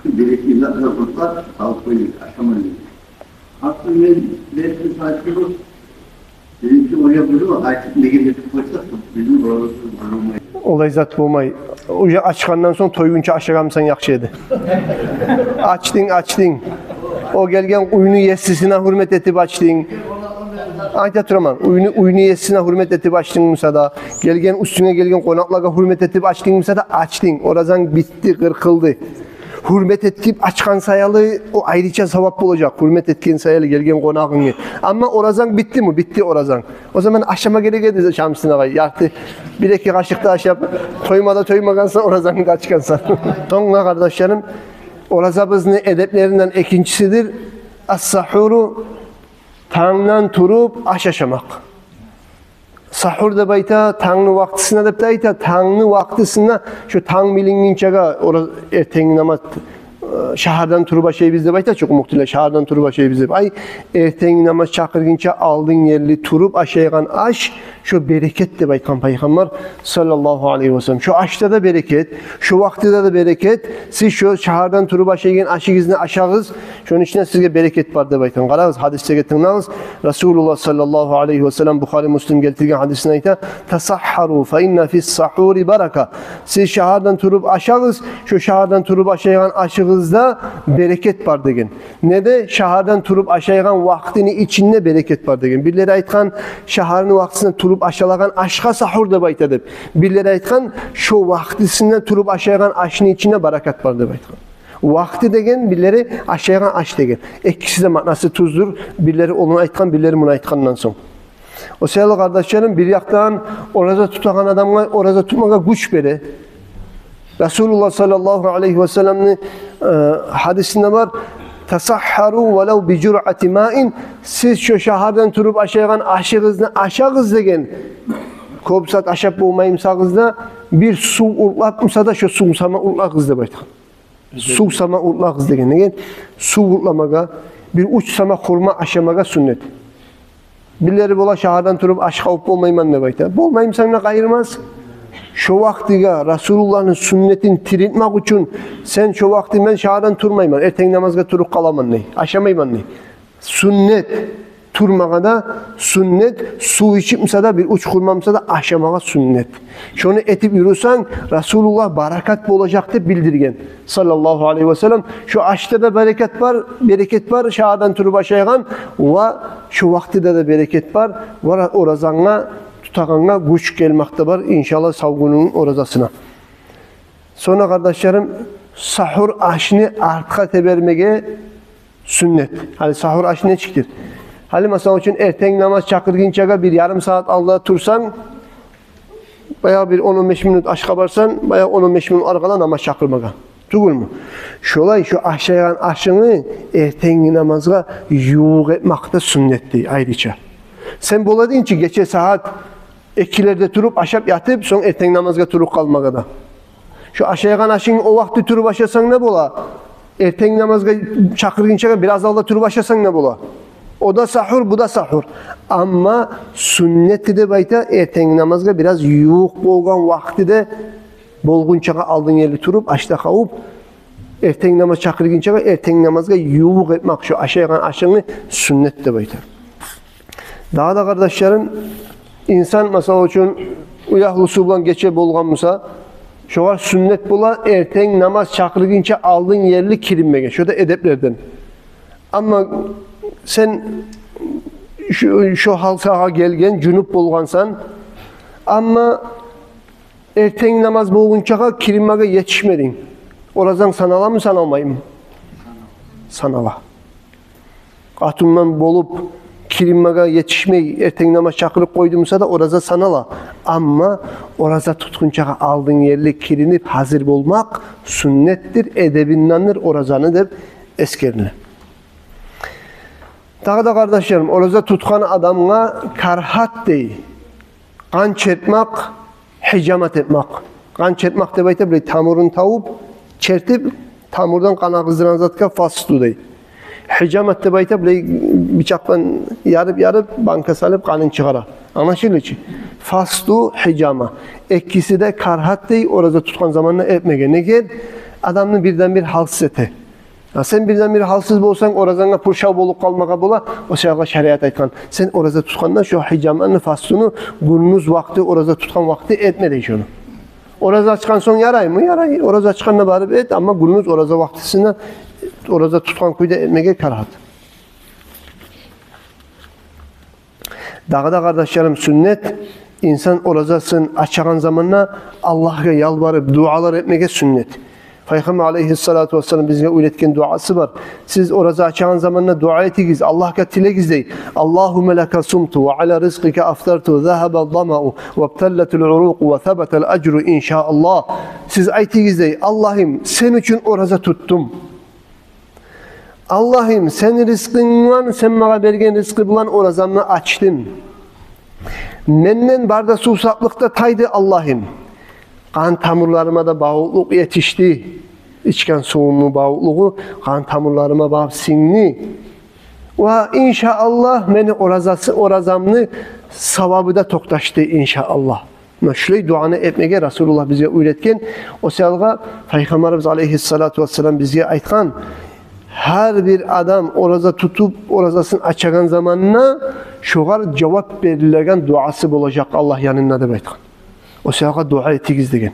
бирекке зат да къуртар, салып къой, ашама деди. Артынг мен бирден айтдым, биринчи оя буду, айтып, неге этип къойсакъ, бизин оразабыз болмай. Олай зат болмай. Уже ачгъандан сонг тойгъунча ашагъанмысан яхшы эди. Ачдынг, ачдынг. О гелген уьйню есисине гьюрмет этип ачдынг. Айта тураман, уьйню, уьйню есине гьюрмет этип ачдынг буса да, гелген, уьстюнге гелген къонакълагъа гьюрмет этип ачдынг буса да, ачдынг. Оразанг битди, къыркъылды. Гьюрмет этип ачгъан саялы о айрыча савап болажакъ, гьюрмет этген саялы гелген къонагъынгны. Амма оразанг битдими? Битди оразанг. О заман ашама герек эди, Шамсудин агъай. Ярты, бир-эки къашыкъ да ашап, тойма да тоймагъансан, оразангны да ачгъансан. Сонг, къардашларым, оразабызны эдеплеринден экинчисидир ас-сахуру, тангдан туруп аш ашамакъ. Сахур деп айта, тангны вакътисине деп де айта, тангны вакътисине, шо танг билингинчеге, ора-, эртенги намаз, э, шагьардан туруп ашайбыз деп айта чы къумукъ тилде, шагьардан туруп ашайбыз деп. Ай, эртенги намаз чакъыргъынча алдын ерли туруп ашайгъан аш, шо берекет деп айтгъан Пайхаммар саллаллагьу алайгьи васаллам. Шо ашда да берекет, шо вакътиде де берекет. Сиз шо шагьардан туруп ашайгъан ашыгъызны ашагъыз, шону ичинде сизге берекет бар деп айтгъан. Къарагъыз, гьадислеге тынглагъыз. Расулуллагь саллаллагьу алайгьи васаллам Бухари, Муслим гелтирген гьадисинде айта: «Тасаххару, фа инна фис-сахури барака». Сиз шагьардан туруп ашагъыз, шо шагьардан туруп ашайгъан ашыгъызда берекет бар деген. Неде? Шагьардан туруп ашайгъан вакътини ичинде берекет бар деген. Бирлери айтгъан, шагьарны вакътисинде туруп ашалагъан ашгъа сахур деп айта деп. Бирлери айтгъан, шо вакътисинде туруп ашайгъан ашны ичинде баракат бар деп айтгъан. Вакъти деген, бирлери ашайгъан аш деген. Экиси де маънасы тюздюр. Бирлери ону айтгъан, бирлери муну айтгъандан сонг. О саялы, къардашларым, бир якъдан ораза тутагъан адамгъа ораза тутмагъа гюч бере. Расулуллагь саллаллагьу алайгьи васалламны, э, гьадисинде бар: «Тасаххару валав би журъати маин». Сиз шо шагьардан туруп ашайгъан ашыгъызны ашагъыз деген. Кёп зат ашап болмаймысагъыз да, бир сув уртлап буса да, шо сув сама уртлагъыз деп айтгъан. Сув сама уртлагъыз деген. Неге? Сув уртламагъа, бир уьч сама хурма ашамагъа сюннет. Бирлери бола, шагьардан туруп аш къабып болмайман деп айта. Болмаймысан да къайырмас. Шо вакътиге Расулуллагьны сюннетин тирилтмек учун сен шо вакъти: «Мен шагьардан турмайман, эртенги намазгъа туруп къаламан», – дей. «Ашамайман», – дей. Сюннет. Турмагъа да сюннет, сув ичип буса да, бир уьч хурма буса да ашамагъа сюннет. Шону этип юрюсенг, Расулуллагь баракат болажакъ деп билдирген, саллаллагьу алайгьи васаллам. Шо ашда да берекет бар, берекет бар, шагьардан туруп ашайгъан, ва шо вакътиде де берекет бар, ва оразангъа, тутагъангъа гюч гелмек де бар, иншаллагь, сав гюнюнгню оразасына. Сонг, къардашларым, сахур ашны артгъа тебермеге сюннет. Гьали сахур аш нечикдир? Гьали, масала учун, эртенги намаз чакъыргъынчагъа бир ярым сагьат алда турсанг, баягъы бир он-он беш минут ашгъа барсанг, баягъы он-он беш минут аркъала намаз чакъырмагъа. Тюгюлмю? Шолай, шо ашайгъан ашынгны эртенги намазгъа ювукъ этмек де сюннет дей айрыча. Сен бола эдинг чи гече сагьат экилерде туруп, ашап ятып, сонг эртенги намазгъа туруп къалмагъа да. Шо ашайгъан ашынгны о вакъти туруп ашасанг да бола. Эртенги намазгъа чакъыргъынчагъа бираз алда туруп ашасанг да бола. О да сахур, бу да сахур. Амма сюннети деп айта, эртенги намазгъа бираз ювукъ болгъан вакътиде болгъунчагъа алдын ерли туруп, ашда къабып, эртенги намаз чакъыргъынчагъа, эртенги намазгъа ювукъ этмек шо ашайгъан ашынгны сюннет деп айта. Дагъы да, къардашларым, инсан, масала учун, уьягьлюсю булан гече болгъан буса, шогъар сюннет бола эртенги намаз чакъыргъынча алдын ерли киринмеге. Шо да эдеплерден. Амма сен шо, шо гьал сагъа гелген, жунуп болгъансан, амма эртенги намаз болгъунчагъа киринмеге етишмединг. Оразанг саналамы, саналмаймы? Санала. Къатынгдан болуп, киринмеге етишмей, эртенги намаз чакъырып къойдунг буса да, ораза санала. Амма ораза тутгъунчагъа алдын ерли киринип гьазир болмакъ сюннетдир, эдебиндендир оразаны деп эсгериле. Дагъы да, къардашларым, ораза тутгъан адамгъа карагьат дей къан чертмек, гьижамат этмек. Къан чертмек деп айта, булай тамурун тавуп, чертип, тамурдан къан агъыздырагъан затгъа фасту дей. Гьижамат деп айта, булай бичакъ булан ярып-ярып, банка салып, къанын чыгъара. Англашылды чы? Фасту, гьижама. Экиси де карагьат дей ораза тутгъан заманда этмеге. Неге? Адамны бирден-бир гьалсыз эте. А сен бирден-бир гьалсыз болсанг, оразанга пуршав болуп къалмагъа бола. О саялы шариат айтгъан: сен ораза тутгъанда шо гьижаманы, фастуну гюндюз вакъти, ораза тутгъан вакъти этме дей шону. Ораза ачгъан сонг яраймы? Ярай. Ораза ачгъанда барып эт, амма гюндюз ораза вакътисинде, ораза тутгъан кюйде этмеге карагьат. Дагъы да, къардашларым, сюннет, инсан оразасын ачагъан заманда Аллагьгъа ялбарып, дуалар этмеге сюннет. Пайхаммар алейгьиссалату вассалам бизге уьйретген дуасы бар. Сиз ораза ачагъан заманда дуа этигиз, Аллагьгъа тилегиз дей. «Аллагьумма лака сумту ва аля ризкъика афтарту, загьаба замау, вабталлатил урукъу ва сабатал ажру, иншааллагь». Сиз айтыгъыз дей: «Аллагьым, сен учун ораза тутдум. Аллагьым, сени ризкъынг булан, сен магъа берген ризкъы булан оразамны ачдым. Менден бары да сувсаплыкъ да тайды, Аллагьым. Къан тамурларыма да бавукълукъ етишди. Ичген сувумну бавукълугъу къан тамурларыма барып сингди. Ва иншааллагь, мени оразасы, оразамны савабы да токъташды, иншааллагь». Муна шулай дуаны этмеге Расулуллагь бизге уьйретген. О саялгъа Пайхаммарыбыз алейгьиссалату вассалам бизге айтгъан: «Гьар бир адам ораза тутуп, оразасын ачагъан заманына шогъар жавап берилеген дуасы болажакъ Аллагь янында», – деп айтгъан. О саялгъа дуа этигиз деген.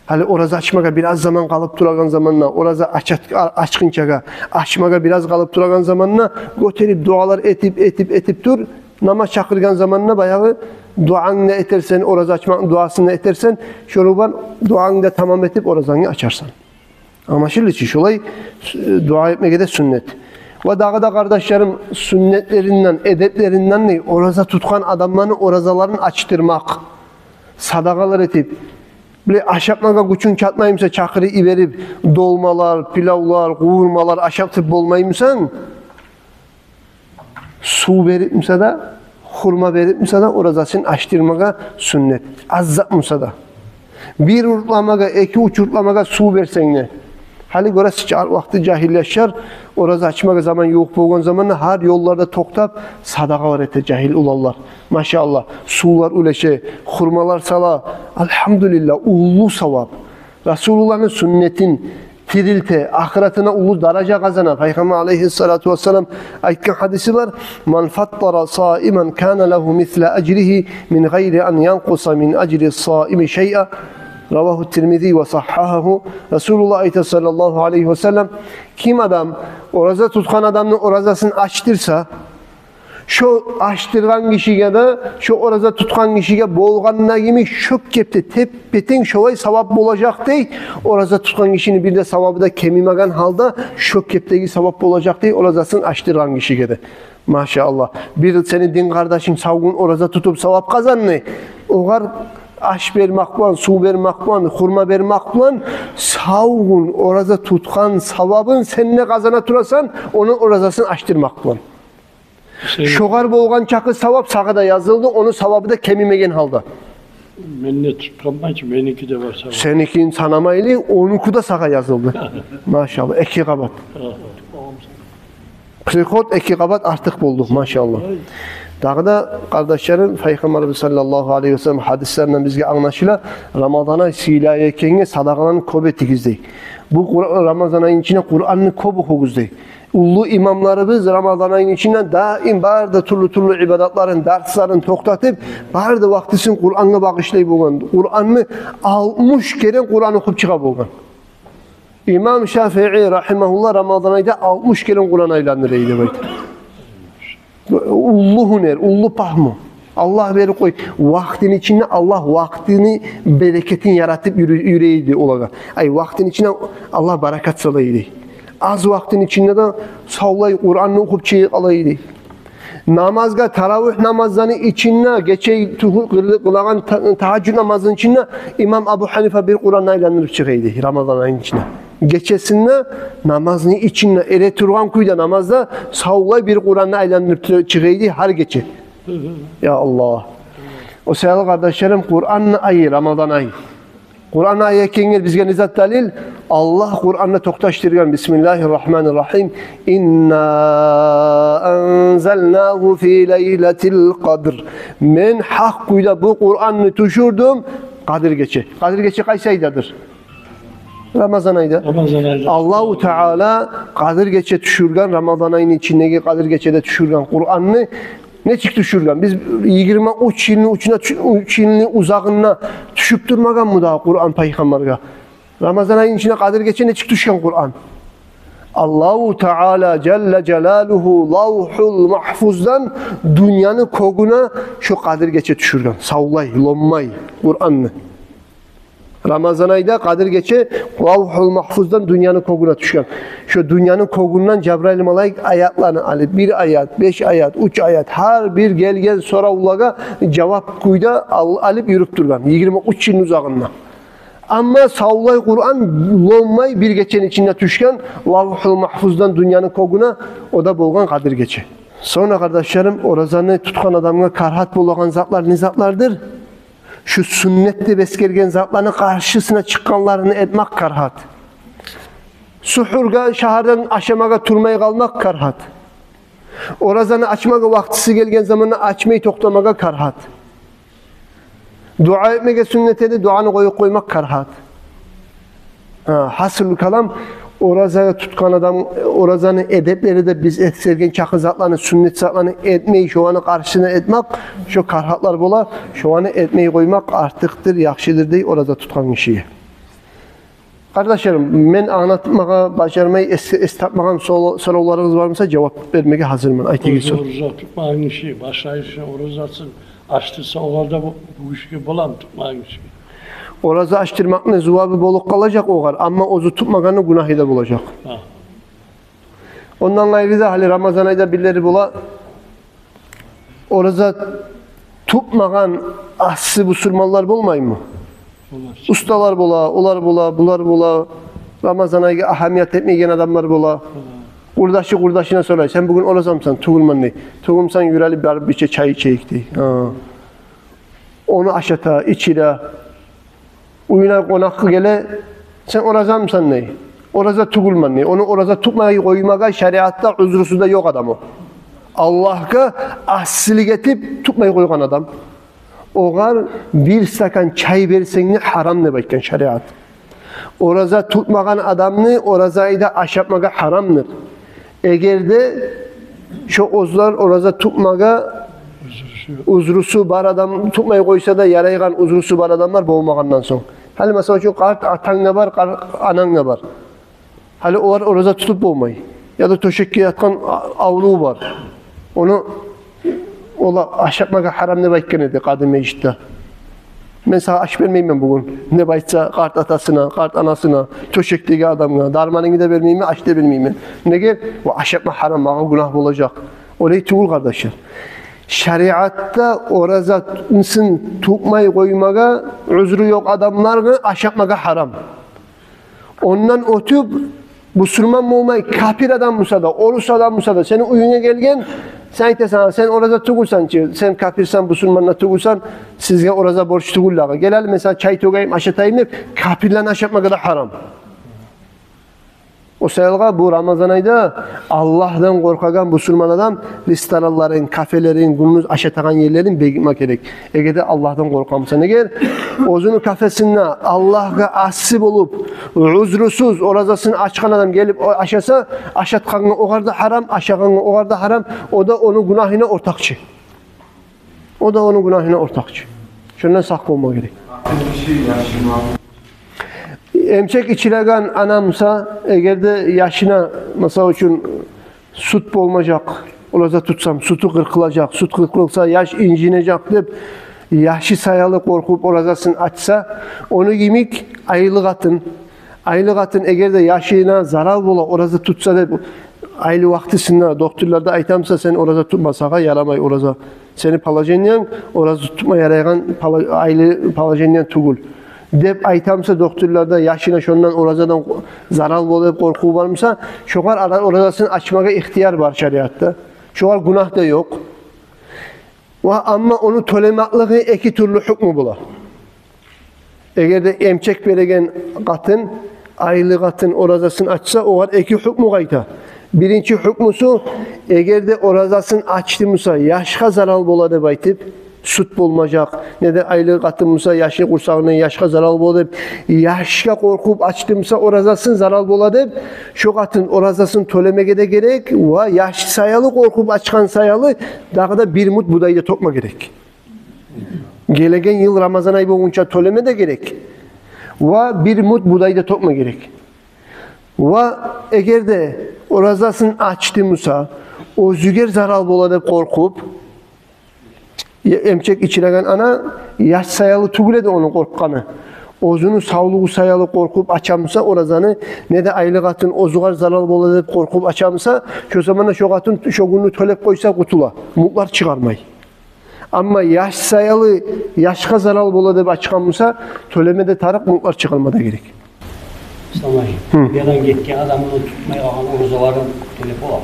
Гьали ораза ачмагъа бираз заман къалып турагъан заманда, ораза ачат-, а-, ачгъынчагъа, ачмагъа бираз къалып турагъан заманда гётерип дуалар этип, этип, этип тур. Намаз чакъыргъан заманда баягъы дуангны да этерсен, ораза ачмакъны дуасын да этерсен, шону булан дуангны да тамам этип, оразангны ачарсан. Англашылды чы, шолай, э, дуа этмеге де сюннет. Ва дагъы да, къардашларым, сюннетлеринден, эдеплеринден не? Ораза тутгъан адамланы оразаларын ачдырмакъ. Садагъалар этип, биле, ашатмагъа гючюнг чатмай буса, чакъырып йиберип, долмалар, пилавлар, къувурмалар ашатып болмай бусанг, сув берип буса да, хурма берип буса да, оразасын ачдырмагъа сюннет. Аз зат буса да. Бир уртламагъа, эки-уьч уртламагъа сув берсенг де. Гьали гёресиз чи, гьар вакъти жагьил яшлар ораза ачмагъа заман ювукъ болгъан заманда гьар ёлларда токътап, садагъалар эте жагьил уланлар. Машааллагь, сувлар уьлеше, хурмалар сала. Альгьамдулиллагь, уллу савап. Расулуллагьны сюннетин тирилте, ахыратына уллу даража къазана. Пайхаммар алейгьиссалату вассалам айтгъан гьадиси бар: «Ман фаттара саиман кана лагьу мисла ажригьи мин гъайри ан янкъуса мин ажри саими шайъа». Равагьу Тирмизи ва сагьгьагьу. Расулуллагь айта, саллаллагьу алайгьи ва саллам: «Ким адам ораза тутгъан адамны оразасын ачдырса, шо ачдыргъан гишиге де, шо ораза тутгъан гишиге болгъанда йимик шо кепде теп-бетенг шолай савап болажакъ», – дей. Ораза тутгъан гишини бир де савабы да кемимеген гьалда, шо кепдеги савап болажакъ дей оразасын ачдыргъан гишиге де. Машааллагь. Бир сени дин къардашынг сав гюн ораза тутуп савап къазанды, огъар аш бермек булан, сув бермек булан, хурма бермек булан сав гюн ораза тутгъан савабын сен де къазана турасан, ону оразасын ачдырмакъ булан. Шогъар болгъан чакъы савап сагъа да язылды, ону савабы да кемимеген гьалда. Мен де тутгъанман чы, меники де бар савап. Сеникин санамайлы, онуку да сагъа язылды. Машааллагь, эки къабат. Приход эки къабат артыкъ болду, машааллагь. Дагъы да, къардашларым, Пайхаммарыбыз саллаллагьу алайгьи ва саллам гьадислеринден бизге англашыла, Рамазан ай сыйлы ай экенге садагъаланы кёп этигиз дей. Бу Къур-, Рамазан айны ичинде Къуранны кёп охугъуз дей. Уллу имамларыбыз Рамазан айны ичинде даим бары да тюрлю-тюрлю ибадатларын, дарсларын токътатып, бары да вакътисин Къурангъа багъышлай болгъан. Къуранны алтмыш керен Къуран охуп чыгъа болгъан. Имам Шафии рагьимагьуллагь Рамазан айда алтмыш керен Къуран айландыра эди деп айта. Уллу гьюнер, уллу пагьму. Аллагь берип къой. Вакътини ичинде Аллагь вакътини берекетин яратып юрю-, юрей эди олагъа. Ай, вакътини ичинде Аллагь баракат сала эди. Аз вакътини ичинде де савлай Къуранны охуп чыгъа эди. Намазгъа, таравигь намазланы ичинде, гече тугъу къылы-, къылагъан та-, тагьажжуд намазны ичинде имам Абу Гьанифа бир Къуранны айландырып чыгъа эди Рамазан айны ичинде. Гечесинде, намазны ичинде, эретургъан кюйде намазда савлай бир Къуранны айландырып чыгъа эди гьар гече. Я Аллагь. О саялы, къардашларым, Къуранны айы, Рамазан айы. Къуран айы экенге бизге не зат далил? Аллагь Къуранда токъташдыргъан: «Бисмиллагьи ррагьмани ррагьим. Инна анзалнагьу фи лайлатил къадр». Мен гьакъ кюйде бу Къуранны тюшюрдюм Къадир гече. Къадир гече къайсы айдадыр? Рамазан айда. Рамазан айда. Аллагьу Таала Къадир гече тюшюрген, Рамазан айны ичиндеги Къадир гечеде тюшюрген Къуранны нечик тюшюрген? Биз йигирма уьч йылны учуна тю-, уьч йылны узагъында тюшюп турмагъанмы дагъы Къуран пайхаммаргъа? Рамазан айны ичинде Къадир гече нечик тюшген Къуран? Аллагьу Таала жалла жалалугьу Лавгьул Магьфуздан дюньяны кёгюне шо Къадир гече тюшюрген. Савлай, ломмай Къуранны. Рамазан айда Къадир гече Лавгьул Магьфуздан дюньяны кёгюне тюшген. Шо дюньяны кёгюнден Жабрайыл малайик аятланы алып, бир аят, беш аят, уьч аят, гьар бир гелген соравлагъа жавап кюйде ал-, алып юрюп тургъан. Йигирма уьч йылны узагъында. Амма савлай Къуран ломмай бир гечени ичинде тюшген Лавгьул Магьфуздан дюньяны кёгюне, о да болгъан Къадир гече. Сонг да, къардашларым, оразаны тутгъан адамгъа карагьат болагъан затлар не затлардыр? Шу сюннет деп эсгерген затланы къаршысына чыкъгъанларын этмек карагьат. Сугьургъа, сагьардан ашамагъа турмай къалмакъ карагьат. Оразаны ачмагъа вакътиси гелген заманда ачмай токътамагъа карагьат. Дуа этмеге сюннет эди, дуаны къоюп къоймакъ карагьат. Гьа, гьасили калам, ораза тутгъан адам, оразаны эдеплери де биз эсгерген чакъы затланы, сюннет затланы этмей, шоланы къаршысына этмек, шо карагьатлар бола, шоланы этмей къоймакъ артыкъдыр, яхшыдыр дей ораза тутгъан гишиге. Къардашларым, мен англатмагъа бажармай, эс, эс тапмагъан сорав-, соравларыгъыз бар буса, жавап бермеге гьазирмен. Айтыгъыз. Ораза, ораза тутмагъан гиши, башлайгъан оразасын ачдырса, огъар да бу, бу гишиге боламы, тутмагъан гишиге? Ораза ачдырмакъны зувабы болуп къалажакъ огъар, амма оьзю тутмагъанны гюнагьы да болажакъ. Гьа. Ондан къайры да, гьали Рамазан айда бирлери бола, ораза тутмагъан асси бусурманлар болмаймы? Бола. Усталар бола, олар бола, булар бола. Рамазан айгъа агьамият этмейген адамлар бола. Бола. Къурдашы къурдашына сорай: «Сен бугюн оразамысан?» «Тюгюлмен», — дей. «Тюгюлмюсен, юр гьали, барып бирче чай ичейик», — дей. Гьа. Ону ашата, ичире. Уьюне къонакъ геле: «Сен оразамысан?» — дей. «Ораза тюгюлмен», — дей. Ону ораза тутмай къоймагъа шариатда уьзрюсю де ёкъ адамны. Аллагьгъа асилик этип тутмай къойгъан адам. Огъар бир стакан чай берсенг де гьарам деп айтгъан шариат. Ораза тутмагъан адамны ораза айда ашатмагъа гьарамдыр. Эгер де шо оьзлер ораза тутмагъа уьзрюсю бар адам, тутмай къойса да ярайгъан уьзрюсю бар адамлар болмагъандан сонг. Гьали, масала учун, къарт атанг да бар, къарт ананг да бар. Гьали олар ораза тутуп болмай. Яда тёшекге ятгъан а-, авруву бар. Ону олар ашатмагъа гьарам деп айтгъан эди къади межитде. «Мен сагъа аш бермеймен бугюн», — деп айтса къарт атасына, къарт анасына, тёшекдеги адамгъа, «дарманынгны да бермеймен, аш да бермеймен». Неге? О ашатма гьарам, магъа гюнагь болажакъ. Олай тюгюл, къардашлар. Шариатда оразасын тутмай къоймагъа уьзрю ёкъ адамланы ашатмагъа гьарам. Ондан оьтюп, бусурман болмай, капир адам буса да, орус адам буса да, сени уьюнге гелген, сен айтасан: «Сен ораза тюгюлсен чи, сен капирсен, бусурман да тюгюлсен, сизге ораза борч тюгюл дагъы. Гел гьали, мен сагъа чай тёгейим, ашатайым», — деп, капирлени ашатмагъа да гьарам. О саялгъа бу Рамазан айда Аллагьдан къоркъагъан бусурман адам ресторанларын, кафелерин, гюндюз ашатагъан ерлерин бегитме герек. Эгер де Аллагьдан къоркъа буса. Эгер оьзюню кафесинде Аллагьгъа асси болуп, уьзрюсюз оразасын ачгъан адам гелип о-, ашаса, ашатгъангъа огъар да гьарам, ашагъангъа огъар да гьарам, о да ону гюнагьына ортакъчы. О да ону гюнагьына ортакъчы. Шондан сакъ болма герек. Эмчек ичиреген ана буса, эгер де яшына, масала учун, сют болмажакъ, ораза тутсам, сютю къыркъылажакъ, сют къыркъылса, яш инжинежек деп, яшы саялы къоркъуп оразасын ачса, ону йимик айлы къатын, айлы къатын, эгер де яшына зарал бола ораза тутса деп, айлы вакътисинде докторлар да айта буса: «Сен ораза тутма, сагъа ярамай ораза. Сени положениянг ораза тутма ярайгъан пола-, айлы положениянг тюгюл», — деп айта буса докторлар да, яшына шондан, оразадан зарал бола деп къоркъув бар буса, шогъар ара-, оразасын ачмагъа ихтияр бар шариатда. Шогъар гюнагь да ёкъ. Ва амма ону тёлемеклиги эки тюрлю гьукму бола. Эгер де эмчек береген къатын, айлы къатын оразасын ачса, огъар эки гьукму къайта. Биринчи гьукмусу, эгер де оразасын ачды буса, яшгъа зарал бола деп айтып, сют болмажакъ, не де айлы къатын буса, яшны къурсагъындан яшгъа зарал бола деп, яшгъа къоркъуп ачды буса оразасын, зарал бола деп, шо къатын оразасын тёлемеге де герек, ва яш саялы къоркъуп ачгъан саялы дагъы да бир мут будай да тёкме герек. Гелеген йыл Рамазан ай болгъунча тёлеме де герек. Ва бир мут будай да тёкме герек. Ва эгер де оразасын ачды буса, оьзюне зарал бола деп къоркъуп, э, эмчек ичиреген ана яш саялы тюгюл эди ону къоркъгъаны. Оьзюню савлугъу саялы къоркъуп ача буса оразаны, не де айлы къатын оьзюне зарал бола деп къоркъуп ача буса, шо заманда шо къатын шо гюнню тёлеп къойса къутула, мутлар чыгъармай. Амма яш саялы, яшгъа зарал бола деп ачгъан буса, тёлеме де тарыкъ, мутлар чыгъарма да герек. Салам алейкум. Гьы. Ядан гетген адамны тутмай къалгъан оразаларын тёлеп бола.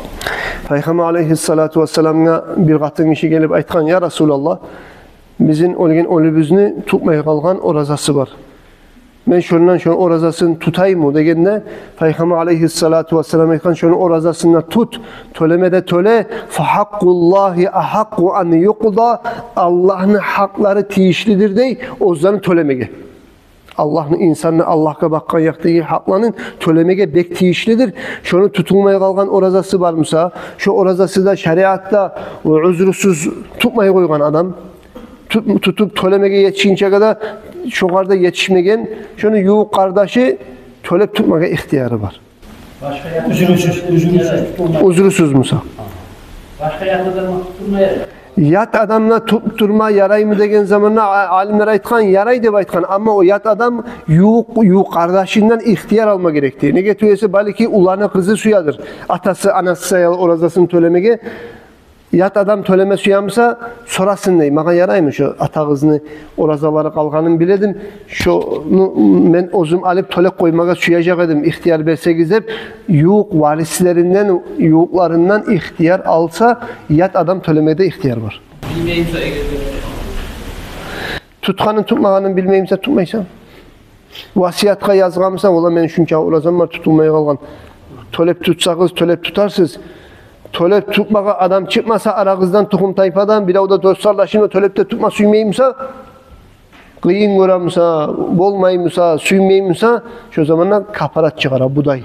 Пайхаммар алейгьиссалату вассаламгъа бир къатын гиши гелип айтгъан: «Я Расулаллагь, бизин оьлген оьлюбюзню тутмай къалгъан оразасы бар. Мен шондан шону оразасын тутайыммы?» — дегенде, Пайхаммар алейгьиссалату вассалам айтгъан: «Шону оразасын да тут, тёлеме де тёле. Фахакъкъуллагьи ахакъкъу ан юкъда. Аллагьны гьакълары тийишлидир, — дей, — оьзлени тёлемеге». Аллагьны, инсанны Аллагьгъа бакъгъан якъдагъы гьакъларын тёлемеге бек тийишлидир. Шону тутулмай къалгъан оразасы бар буса, шо оразасы да шариатда узрусуз тутмай къойгъан адам, тут-, тутуп тёлемеге етишгинче къадар шогъар да етишмеген, шону ювукъ къардашы тёлеп тутмагъа ихтияры бар. Узрусуз, узрусуз тутулмай. Узрусуз буса. Башгъа ят адамны тутулмай. Ят адамны тутдурма яраймы деген заманда а-, алимлер айтгъан, ярай деп айтгъан. Амма о ят адам ювукъ, ювукъ къардашындан ихтияр алма герекди. Неге тюгюл эсе, балики, уланы къызы сюедир атасы, анасы саялы оразасын тёлемеге. Ят адам тёлеме сюе буса, сорасын дей: «Магъа яраймы шо атагъызны оразалары къалгъанын биле эдим, шону мен оьзюм алып тёлеп къоймагъа сюежек эдим, ихтияр берсегиз», — деп, ювукъ варислеринден, ювукъларындан ихтияр алса, ят адам тёлемеге де ихтияр бар. Билмеймсе эгер де. Тутгъанын, тутмагъанын билмеймсе, тутмайсан. Васиятгъа язгъан буса: «Валлагь, мени шунча оразам бар тутулмай къалгъан. Тёлеп тутсагъыз, тёлеп тутарсыз. Тёлеп тутмагъа адам чыкъмаса арагъыздан, тухум-тайпадан, бирев де, дос-къардашым да тёлеп де тутма сюймей буса, къыйын гёре буса, болмай буса, сюймей буса, шо заманда капарат чыгъара, будай».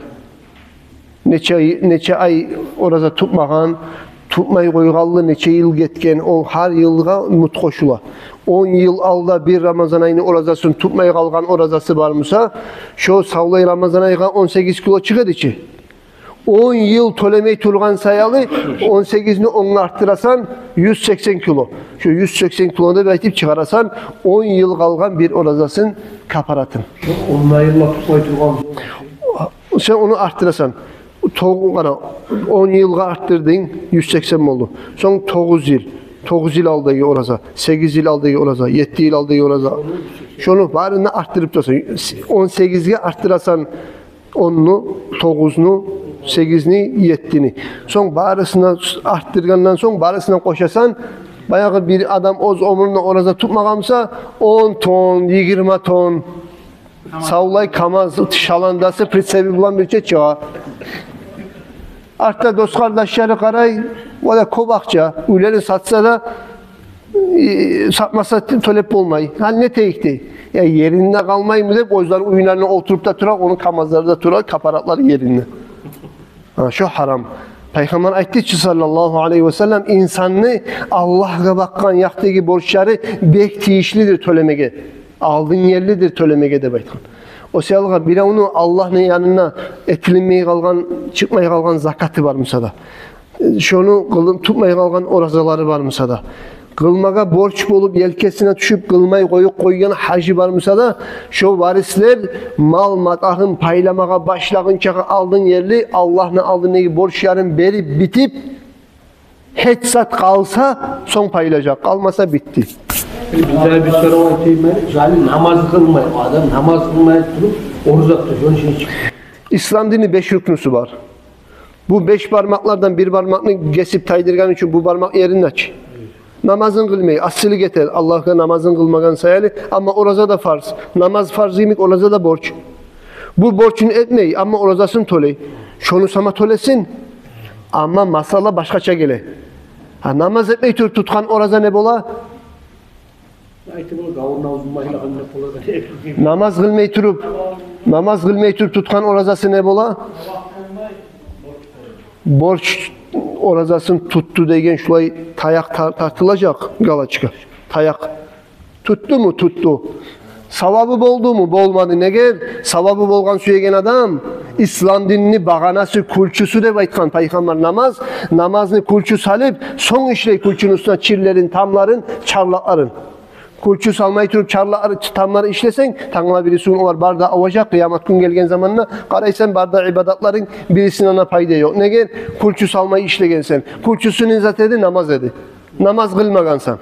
Нече, нече ай ораза тутмагъан, тутмай къойгъанлы нече йыл гетген, ол гьар йылгъа мут къошула. Он йыл алда бир Рамазан айны оразасын тутмай къалгъан оразасы бар буса, шо савлай Рамазан айгъа он сегиз кило чыгъа эди чи. Он йыл тёлемей тургъан саялы, он сегизни онгъа артдырасан, юз сексен кило. Шо юз сексен килону да бир айтып чыгъарасан, он йыл къалгъан бир оразасын капаратын. Шо он йыллап тутмай тургъан. Сен ону артдырасан. Тогъу-, къара, он йылгъа артдырдынг, юз сексен болду. Сонг тогъуз йыл, тогъуз йыл алдагъы ораза, сегиз йыл алдагъы ораза, етти йыл алдагъы ораза. Шону барын да артдырып турасан. Он сегизге артдырасан онну, тогъузну, сегизни, еттини. Сонг барысына артдыргъандан сонг, барысына къошасан, баягъы бир адам оьз оьмюрюнде ораза тутмагъан буса, он тонн, йигирма тонн. Савлай КамАЗ шаландасы, прицеби булан бирче чыгъа. Артда дос-къардашлары къарай, ола кёп акъча, уьйлерин сатса да, э, сатмаса тёлеп болмай. Гьали не этейик дей. Я еринде къалмаймы деп, оьзлени уьйлеринде олтуруп да турар, ону КамАЗлары да турар, капаратлары еринде. Гьа, шо гьарам. Пайхаммар айтды чы, саллаллагьу алайгьи ва саллам, инсанны Аллагьгъа бакъгъан якъдагъы борчлары бек тийишлидир тёлемеге. Алдын ерлидир тёлемеге деп айтгъан. О саялы биревню Аллагьны янына этилинмей къалгъан, чыкъмай къалгъан закаты бар буса да, шону къылып тутмай къалгъан оразалары бар буса да, къылмагъа борч болуп, елкесине тюшюп, къылмай къоюп къойгъан гьажы бар буса да, шо варислер мал-матагьын пайламагъа башлагъынчагъа алдын ерли Аллагьны алдындагъы борчларын берип битип, гьеч зат къалса, сонг пайлажакъ, къалмаса, битди. Бизде бир сорав айтайым мен. Гьали намаз къылмай, о адам намаз къылмай туруп, ораза тута, шону ичине чыкъ. Ислам дини беш рукнусу бар. Бу беш бармакълардан бир бармакъны гесип тайдыргъан учун бу бармакъ еринде чи. Намазын къылмай, асилик эте, Аллагьгъа намазын къылмагъан саялы, амма ораза да фарз. Намаз фарз йимик, ораза да борч. Бу борчун этмей, амма оразасын тёлей. Шону сама тёлесин. Амма масъала башгъача геле. Гьа, намаз этмей туруп тутгъан ораза не бола? Айтып ол, гавурна узун майлагъан деп бола да. Намаз къылмай туруп, намаз къылмай туруп тутгъан оразасы не бола? Борч оразасын тутду деген шулай таякъ тар-, тартылажакъ, галочка, таякъ. Тутдуму? Тутду. Савабы болдуму? Болмады. Неге? Савабы болгъан сюеген адам Ислам динни багъанасы, кюлчюсю деп айтгъан Пайхаммар намаз. Намазны кюлчю салып, сонг ишлей кюлчюню уьстюне чирлерин, тамларын, чарлакъларын. Кюлчю салмай туруп, чарлакълар, тамлар ишлесенг, тангала-бирисигюн олар бары да аважакъ, къыямат гюн гелген заманда къарайсан, бары да ибадатларынг бирисине де пайда ёкъ. Неге? Кюлчю салмай ишлегенсен. Кюлчюсю не зат эди? Намаз эди. Намаз къылмагъансан.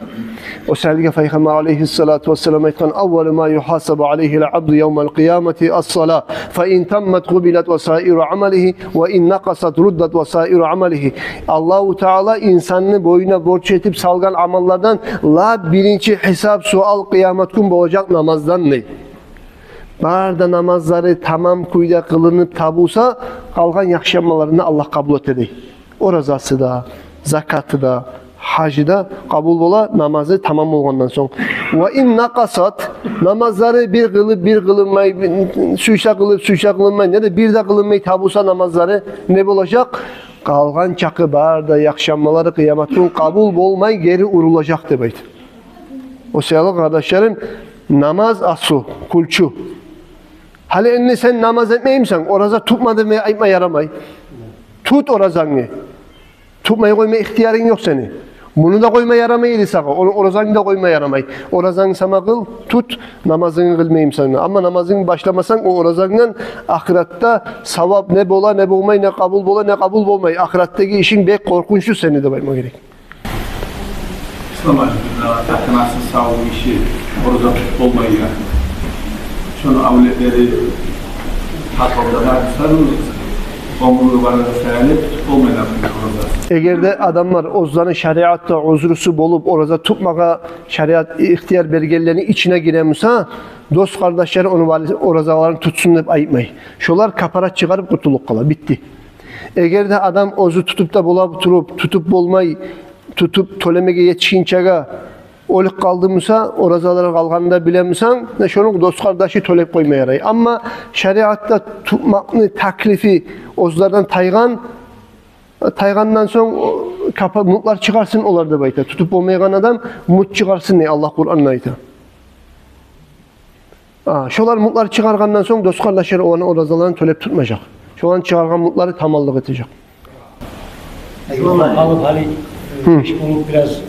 О саялы Пайхаммар алайгьиссалату вассалам айтгъан: «Аввалу ма юхасабу алайгьил абду явмал къиямати ас-сала, фа ин таммат къубилат ва саиру амалигьи, ва ин накъасат руддат ва саиру амалигьи». Аллагьу Таала инсанны бойнуна борч этип салгъан амаллардан лап биринчи гьисап, суал къыямат гюн болажакъ намаздан, дей. Бары да намазлары тамам кюйде къылынып табулса, къалгъан яхшы амалларын Аллагь къабул этеди. Оразасы да, закаты да, гьажы да къабул бола, намазы тамам болгъандан сонг. Ва ин накъасат, намазлары бир къылып, бир къылынмай, сюйсе къылып, сюйсе къылынмай, неде бир де къылынмай табулса намазлары, не болажакъ? Къалгъан чакъы бары да яхшы амаллары къыямат гюн къабул болмай, гери урулажакъ деп айта. О саялы, къардашларым, намаз аслу, кюлчю. Гьали энни сен намаз этмеймисен, ораза тутма деп айтма ярамай. Тут оразангны. Тутмай къойма ихтиярынг ёкъ сени. Муну да къойма ярамай эди сагъа, о-, оразангны да къойма ярамай. Оразангны сама къыл, тут, намазынгны къылмаймысан. Амма намазынгны башламасанг, о оразангдан ахыратда савап не бола, не болмай, не къабул бола, не къабул болмай. Ахыратдагъы ишинг бек къоркъунчлу сени деп айтма герек. Ислам алимлер, ата-анасы сав гиши ораза тутуп болмай я. Шону авлетлери хаталыгъы бар, мисал, оьмюрю барына саялы тутуп болмай ораза. Эгер де адамлар оьзлени шариатда узрусу болуп, ораза тутмагъа шариат ихтияр бергенлени ичине гире буса, дос-къардашлары ону вали-, оразаларын тутсун деп айтмай. Шолар капарат чыгъарып къутулуп къала, битди. Эгер де адам оьзю тутуп да бола туруп, тутуп болмай, тутуп тёлемеге етишгинчеге оьлюп къалды буса, оразалары къалгъанын да биле бусанг, шону дос-къардашы тёлеп къойма ярай. Амма шариатда тутмакъны таклифи оьзлерден тайгъан, тайгъандан сонг, о, капа-, мутлар чыгъарсын олар деп айта. Тутуп болмайгъан адам мут чыгъарсын деп Аллагь Къуранда айта. А, шолар мутлар чыгъаргъандан сонг, дос-къардашлар ону оразаларын тёлеп тутмажакъ. Шоланы чыгъаргъан мутлары таманлыкъ этежек. Эгер алып гьали, э, геч болуп, бираз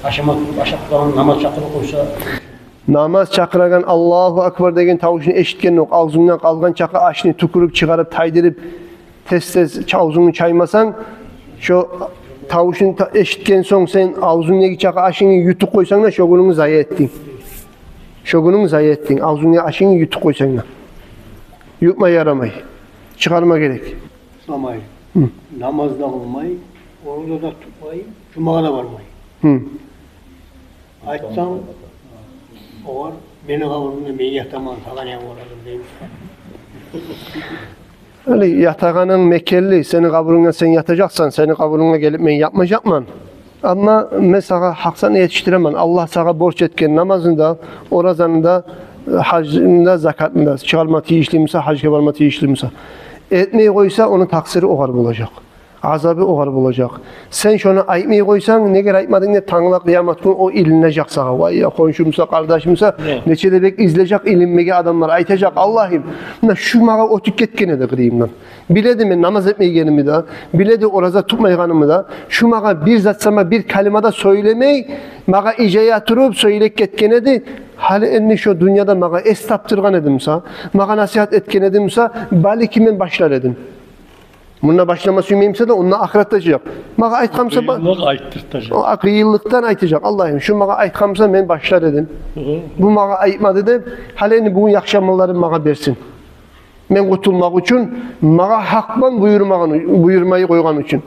ашама туруп, ашап къалгъан, намаз чакъырып къойса. Намаз чакъырагъан, Аллагьу акбар деген тавушну эшитгенинг ёкъ. Авзунгдан къалгъан чакъы ашны тюкюрюп, чыгъарып, тайдырып, тез-тез ча-, авзунгну чаймасанг, шо тавушну та-, эшитген сонг сен авзунгдагъы чакъы ашынгны ютуп къойсанг да, шо гюнюнгню зая этдинг. Шо гюнюнгню зая этдинг, авзунгдагъы ашынгны ютуп къойсанг да. Ютма ярамай. Чыгъарма герек. Исламай. Гьы. Намаз да къылмай, ораза да тутмай, жумагъа да бармай. Гьы. Айтсанг, огъар: «Мени къабурумда мен ятаман, сагъа не боладыр?» — деймиз. Гьали ятагъанынг мекенли, сени къабурунгда сен ятажакъсан, сени къабурунга гелип мен ятмажакъман. Амма мен сагъа гьакъсатны етишдиремен. Аллагь сагъа борч этген намазны да, оразаны да, гьажны да, закатны да, чыгъарма тийишли буса, гьажгъа барма тийишли буса. Этмей къойса, ону такъсыры огъар болажакъ. Азабы огъар болажакъ. Сен шону айтмай къойсанг, негер айтмадынг деп, тангала къыямат гюн о илинежек сагъа. Вай я, хоншу буса, къардаш буса, не? Нече де бек излежек илинмеге адамлар. Айтажакъ: «Аллагьым, муна шу магъа оьтюп гетген эди къырыйымдан. Биледи мен намаз этмейгеними де, биледи ораза тутмайгъанымы да. Шу магъа бир зат сама, бир калима да сёйлемей, магъа ижая туруп сёйлеп гетген эди. Гьали энни шо дюньяда магъа эс тапдыргъан эди буса, магъа насигьат этген эди буса, балики мен башлар эдим». Мунда башлама сюймей буса да, онда ахыратда айтажакъ. Магъа айтгъан буса, ба-, къыйынлыкъ айтдыртажакъ. О, къыйынлыкъдан айтажакъ: «Аллагьым, шу магъа айтгъан буса, мен башлар эдим. Гьы. Бу магъа айтмады», — деп, гьали энни бугюн яхшы амалларын магъа берсин. Мен къутулмакъ учун, магъа гьакъ булан буюрмагъан, буюрмай къойгъан учун.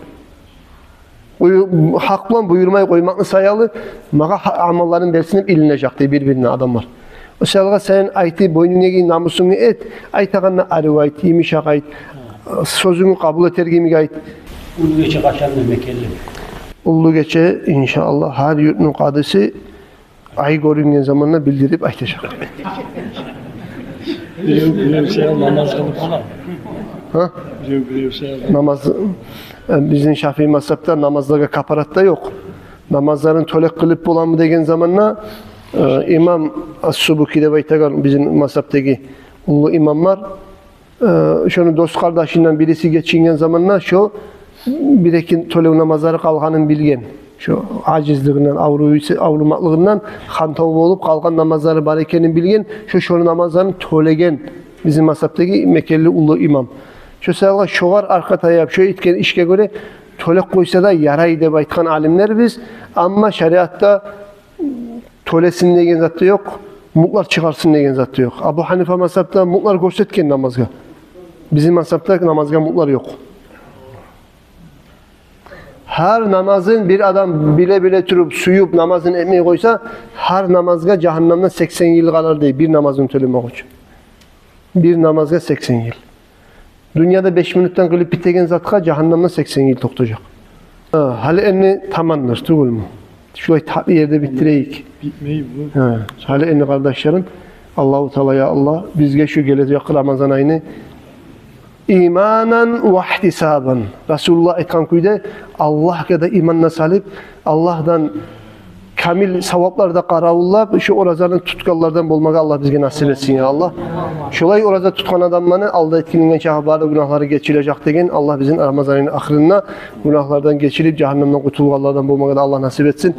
Буюр-, гьакъ булан буюрмай къоймакъны саялы, магъа гьа-, амалларын берсин деп илинежек дей бир-бирине адамлар. О саялы сен айтып, бойнунгдагъы намусунгну эт, айтагъанда арив айт, йымышакъ айт, сёзюнгню къабул этер йимик айт. Уллу гече къачан да мекенли? Уллу гече, иншааллагь, гьар юртну къадиси ай гёрюнген заманда билдирип айтажакъ. Бирев, бирев саялы намаз къылып къала. Гьа? Бирев, бирев саялы. Намаз, э, бизин Шафии мазгьапда намазлагъа капарат да ёкъ. Намазларын тёлеп къылып боламы деген заманда, э, имам Ас-Субуки деп айтагъан бизин мазгьапдагъы уллу имам бар. Э, шону дос-къардашындан бириси гечинген заманда шо бир-эки тёлев намазлары къалгъанын билген. Шо ажизлигинден, авру-, аврумакълыгъындан, хантав болуп къалгъан намазлары бар экенин билген. Шо, шону намазларын тёлеген бизин мазгьабдагъы мекенли уллу имам. Шо саялгъа шогъар аркъа таяп, шо этген ишге гёре тёлеп къойса да ярай деп айтгъан алимлер биз. Амма шариатда тёлесин деген зат да ёкъ, мутлар чыгъарсын деген зат да ёкъ. Абу Гьанифа мазгьабда мутлар гёрсетген намазгъа. Бизин мазгьабда намазгъа мутлар ёкъ. Гьар намазын бир адам биле-биле туруп, сююп намазын этмей къойса, гьар намазгъа жагьаннамда сексен йыл къалар дей, бир намазын тёлемек учун. Бир намазгъа сексен йыл. Дюньяда беш минутдан къылып битеген затгъа жагьаннамда сексен йыл токътажакъ. Гьа, гьали энни тамандыр, тюгюлмю? Шулай татли ерде битдирейик. Битмей бу. Гьа, гьали энни, къардашларым, Аллагьу Таала, я Аллагь, бизге шу гележек Рамазан айны иманан ва ихтисабан, Расулуллагь айтгъан кюйде, Аллагьгъа да иманны салып, Аллагьдан камил саваплар да къаравуллап, шу оразаны тутгъанлардан болмагъа Аллагь бизге насип этсин, я Аллагь. Шолай ораза тутгъан адамланы алда этгининген чакъы бары гюнагьлары гечилежек деген, Аллагь бизин Рамазан айны ахырында гюнагьлардан гечилип, жагьаннамдан къутулгъанлардан болмагъа да Аллагь насип этсин.